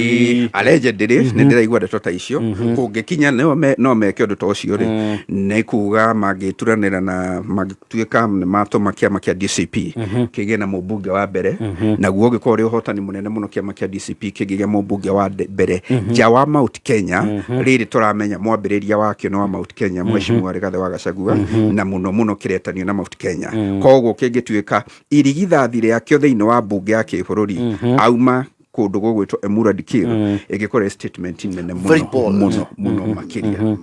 Allegedly nĩ ndĩraigua ndeto ta icio, kũngĩkinya no meke ũndũ ta ũcio rĩ, nĩ kuga mangĩturanĩra na mangĩtuĩka nĩ matũma kĩama kĩa DCP kĩgĩe na mũmbunge wa mbere, naguo ũngĩkorwo ũrĩ ũhotani mũnene mũno kĩama kĩa DCP kĩngĩgĩa mũmbunge wa mbere nja wa Mount Kenya. Rĩrĩ tũramenya mwambĩrĩria wakĩo nĩ wa Mount Kenya, Mheshimiwa Rigathĩ wa Gachagua, na mũno mũno kĩretanio na Mount Kenya. Koguo kĩngĩtuĩka irigithathi rĩakĩo thĩinĩ wa mbunge ya kĩbũrũri auma kũndũ gũgwĩtwo Emurua Dikirr, ĩngĩkorwo ĩ statement nene Very mũno bold. Mũno mũno makĩria,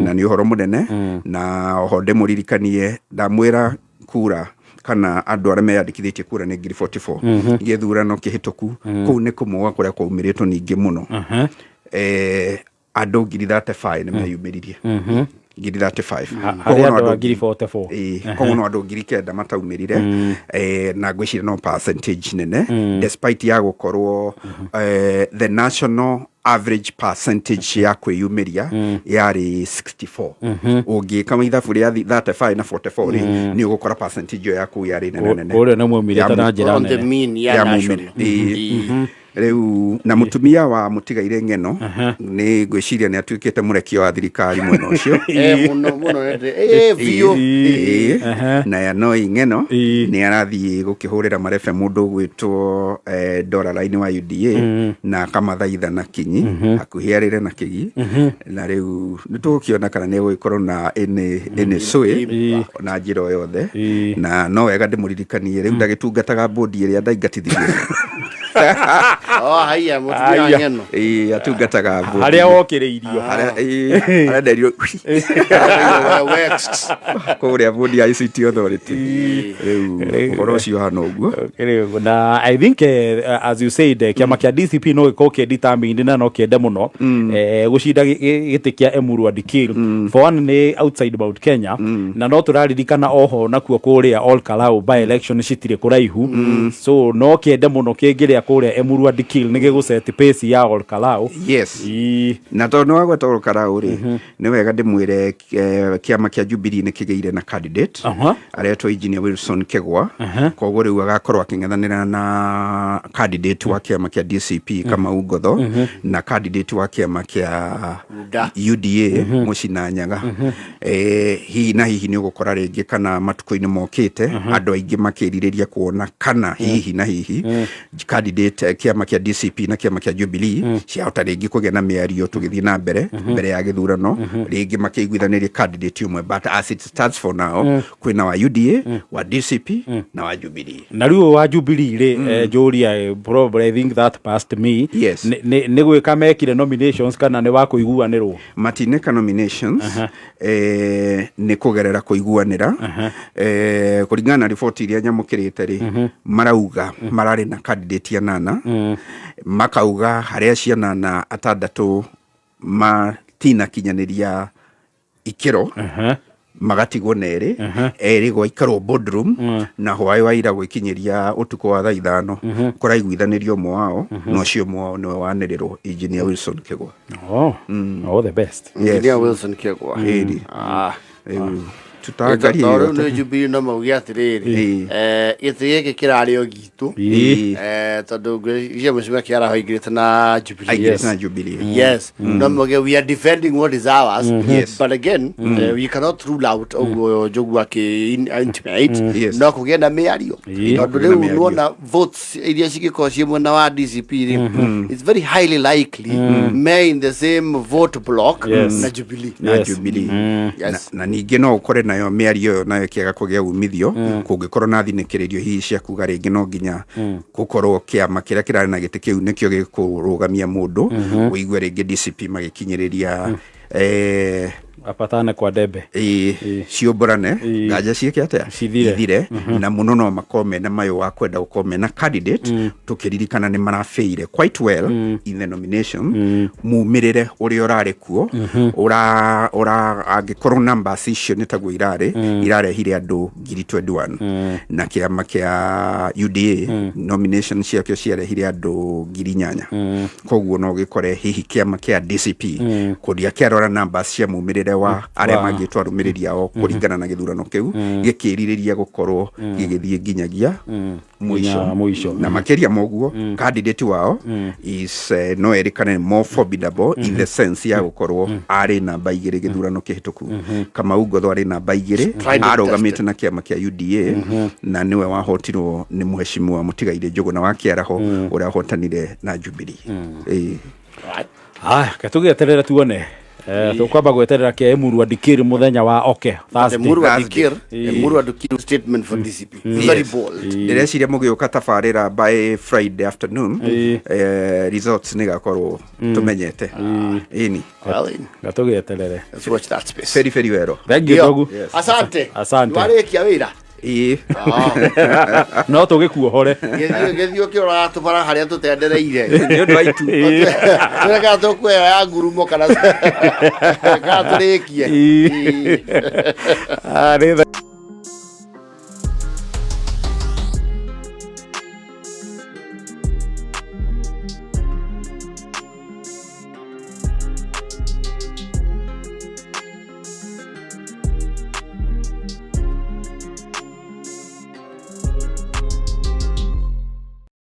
na nĩ ũhoro mũnene. Na oho ndĩmũririkanie, ndamwĩra kura kana andũ arĩa meyandĩkithĩtie kura nĩ ngiri 44 gĩthurano kĩhĩtũku, kũu nĩ kũmwe kũrĩa kwaumĩrĩtwo ningĩ mũno. Andũ ngiri 35 nĩ meyumĩririe, ngiri 35. Harĩ Koguo no andũ a ngiri 44. Ĩĩ, koguo no andũ 9,000 mataumĩrire, na ngwĩciria no percentage nene despite ya gũkorwo the national average percentage ya kwĩyumĩria yarĩ 64. Ũngĩka ithabu rĩa 35 na 44 rĩ, nĩ ũgũkora percentage ĩyo ya kũu yarĩ nene nene. Kũrĩa nĩ mwaumĩrĩte na njĩra On the nene. mean ya Ya national. mumĩre. Ĩĩ. Rĩu na mũtumia wa mũtigaire Ng'eno nĩ ngwĩciria nĩ atuĩkĩte mũrekio wa thirikari mwena ũcio. Mũno mũno biũ. Ĩĩ. Na Yanoi Ng'eno nĩ arathiĩ gũkĩhũrĩra marebe mũndũ ũgwĩtwo Doraline wa UDA na akamathaitha na kinyi hakuhĩ arĩre na kĩgi, na rĩu nĩ tũgũkĩona kana nĩ egũgĩkorwo na ĩnĩ sway na njĩra o yothe. Na no wega ndĩmũririkanie rĩu ndagĩtungataga bodi ĩrĩa ndaingatithirie. Oh, haiya, mũtumia wa Haiya. Ng'eno. Ĩĩ, atungataga bodi Harĩa wokĩrĩirio. Harĩa, ĩĩ, harĩa nderirwo We, kũrĩa bodi ya ICT Authority. Rĩu ũhoro ũcio hana ũguo. Rĩu, na I think as you said, kĩama kĩa DCP no gĩkorwo kĩ determined na no kĩende mũno gũcinda gĩtĩ kĩa Emurua Dikirr. For one, nĩ outside Mount Kenya, na no tũraririkana oho nakuo kũrĩa Ol Kalou by election citirĩ kũraihu, so no kĩende mũno kĩngĩrĩa kũrĩa Emurua Dikirr nĩ gĩgũset pace ya Ol Kalou. Na tondũ nĩ wagweta Ol Kalou rĩ, nĩ wega ndĩmwĩre kĩama kĩa Jubilee nĩ kĩgĩire na candidate aretwo Engineer Wilson Kegwa. Koguo rĩu agakorwo akĩng'ethanĩra na candidate wa kĩama kĩa DCP Kamau Ngotho na candidate wa kĩama kĩa UDA. UDA Mũcina Nyaga. Hihi na hihi nĩ ũgũkora rĩngĩ kana matukũ-inĩ mokĩte andũ aingĩ makĩrirĩria kuona kana hihi na hihi candidate kĩama kĩa DCP na kĩama kĩa Jubilee ciahota rĩngĩ kũgĩa na mĩario tũgĩthiĩ na mbere mbere ya gĩthurano, rĩngĩ makĩiguithanĩrie candidate ũmwe. But as it stands for now, kwĩna wa UDA, wa DCP na wa Jubilee. Na rĩu wa Jubilee rĩ, njũria, probably I think that passed me. Nĩ gwĩka mekire nominations kana nĩ wa kũiguanĩrwo? Matineka nominations, nĩ kũgerera kũiguanĩra. Kũringana na riboti iria nyamũkĩrĩte rĩ, marauga mararĩ na candidate anana, makauga harĩa cianana atandatũ matinakinyanĩria ikĩro, magatigwo na erĩ erĩ, gwaikarwo boardroom na hwaĩ wa ira gwĩkinyĩria ũtukũ wa thaa 5 kũraiguithanĩrio ũmwe wao, na ũcio ũmwe wao nĩwe wanĩrĩrwo, Engineer Wilson Kĩgwa. Oh, all the best. Engineer Wilson Kegwa. Ĩni. Rĩu tũtangarie. Tondũ rĩu nĩ Jubilee no mauge atĩrĩrĩ, gĩtĩ gĩkĩ kĩrarĩ o gitũ. Tondũ ngwĩciria mũcimia kĩaraho aingĩrĩte na Jubilee. Aingĩrĩte na Jubilee. Yes, no mauge we are defending what is ours. But again, we cannot rule out ũguo Njogu akĩ intimate no kũgĩe na mĩario, tondũ Kũgĩe na rĩu mĩario. nĩwona votes iria cingĩkorwo ciĩ mwena wa DCP rĩ, it's very highly likely me in the same vote block na Jubilee. Na Jubilee. Na ningĩ no ũkore nayo mĩario ĩyo nayo ĩkĩaga kũgĩa umithio, kũngĩkorwo na thinĩkĩrĩrio hihi cia kuga rĩngĩ no nginya gũkorwo kĩama kĩrĩa kĩrarĩ na gĩtĩ kĩu nĩkĩo gĩkũrũgamia mũndũ, ũigue rĩngĩ DCP magĩkinyĩrĩria apatane kwa debe. Ĩ, ciũmbũrane nganja ciĩke atĩa? Cithire. Ithire. Na mũno no makorwo mena mayũ wa kwenda gũkorwo mena candidate, tũkĩririkana nĩ marabĩire quite well in the nomination. Mumĩrĩre ũrĩa ũrarĩ kuo ũra ũra angĩkorwo numbers icio nĩ taguo irarĩ, irarehire andũ 21,000, na kĩama kĩa UDA nomination ciakĩo ciarehire andũ 8,000. Koguo no gĩkore hihi kĩama kĩa DCP kũrĩa kĩarora numbers cia mumĩrĩre wa arĩa mangĩtwo arũmĩrĩri ao kũringana na gĩthurano kĩu, gĩkĩrirĩria gũkorwo gĩgĩthiĩ nginyagia mũico. Nginya mũico. Na makĩria moguo candidate wao is no erĩkane more formidable in the sense ya gũkorwo arĩ namba 2 gĩthurano kĩhĩtũku. Kamau Ngotho arĩ namba 2, Tried and arũgamĩte na kĩama kĩa UDA, na nĩwe wahotirwo nĩ mũheshimiwa mũtigaire Njũgũna wa Kĩaraho ũrĩa wahotanire na Jubilee. Ĩĩ. Aya, ke tũgĩeterere tuone. Tũkwamba gweterera kĩa Emurua Dikirr mũthenya wa oke Thursday. Emurua Thursday. Dikirr, Emurua Dikirr statement for DCP. Very bold. Ndĩreciria mũgĩũka tabarĩra by Friday afternoon, results nĩ gakorwo tũmenyete ĩni. Well, Gatũgĩeterere. let's watch that space. Beri beri wero. Thank you. Ndio. Ndogu. Asante. Asante. Warĩkia wĩra. Ĩĩ. No tũgĩkuohore. Gĩthiĩ ũkĩroraga tũbara harĩa tũtendereire. Nĩ ũndũ wa itu. Tũrĩa kana tũkuoya ya ngurumo kana tũrĩkie. Ah, nĩ tha-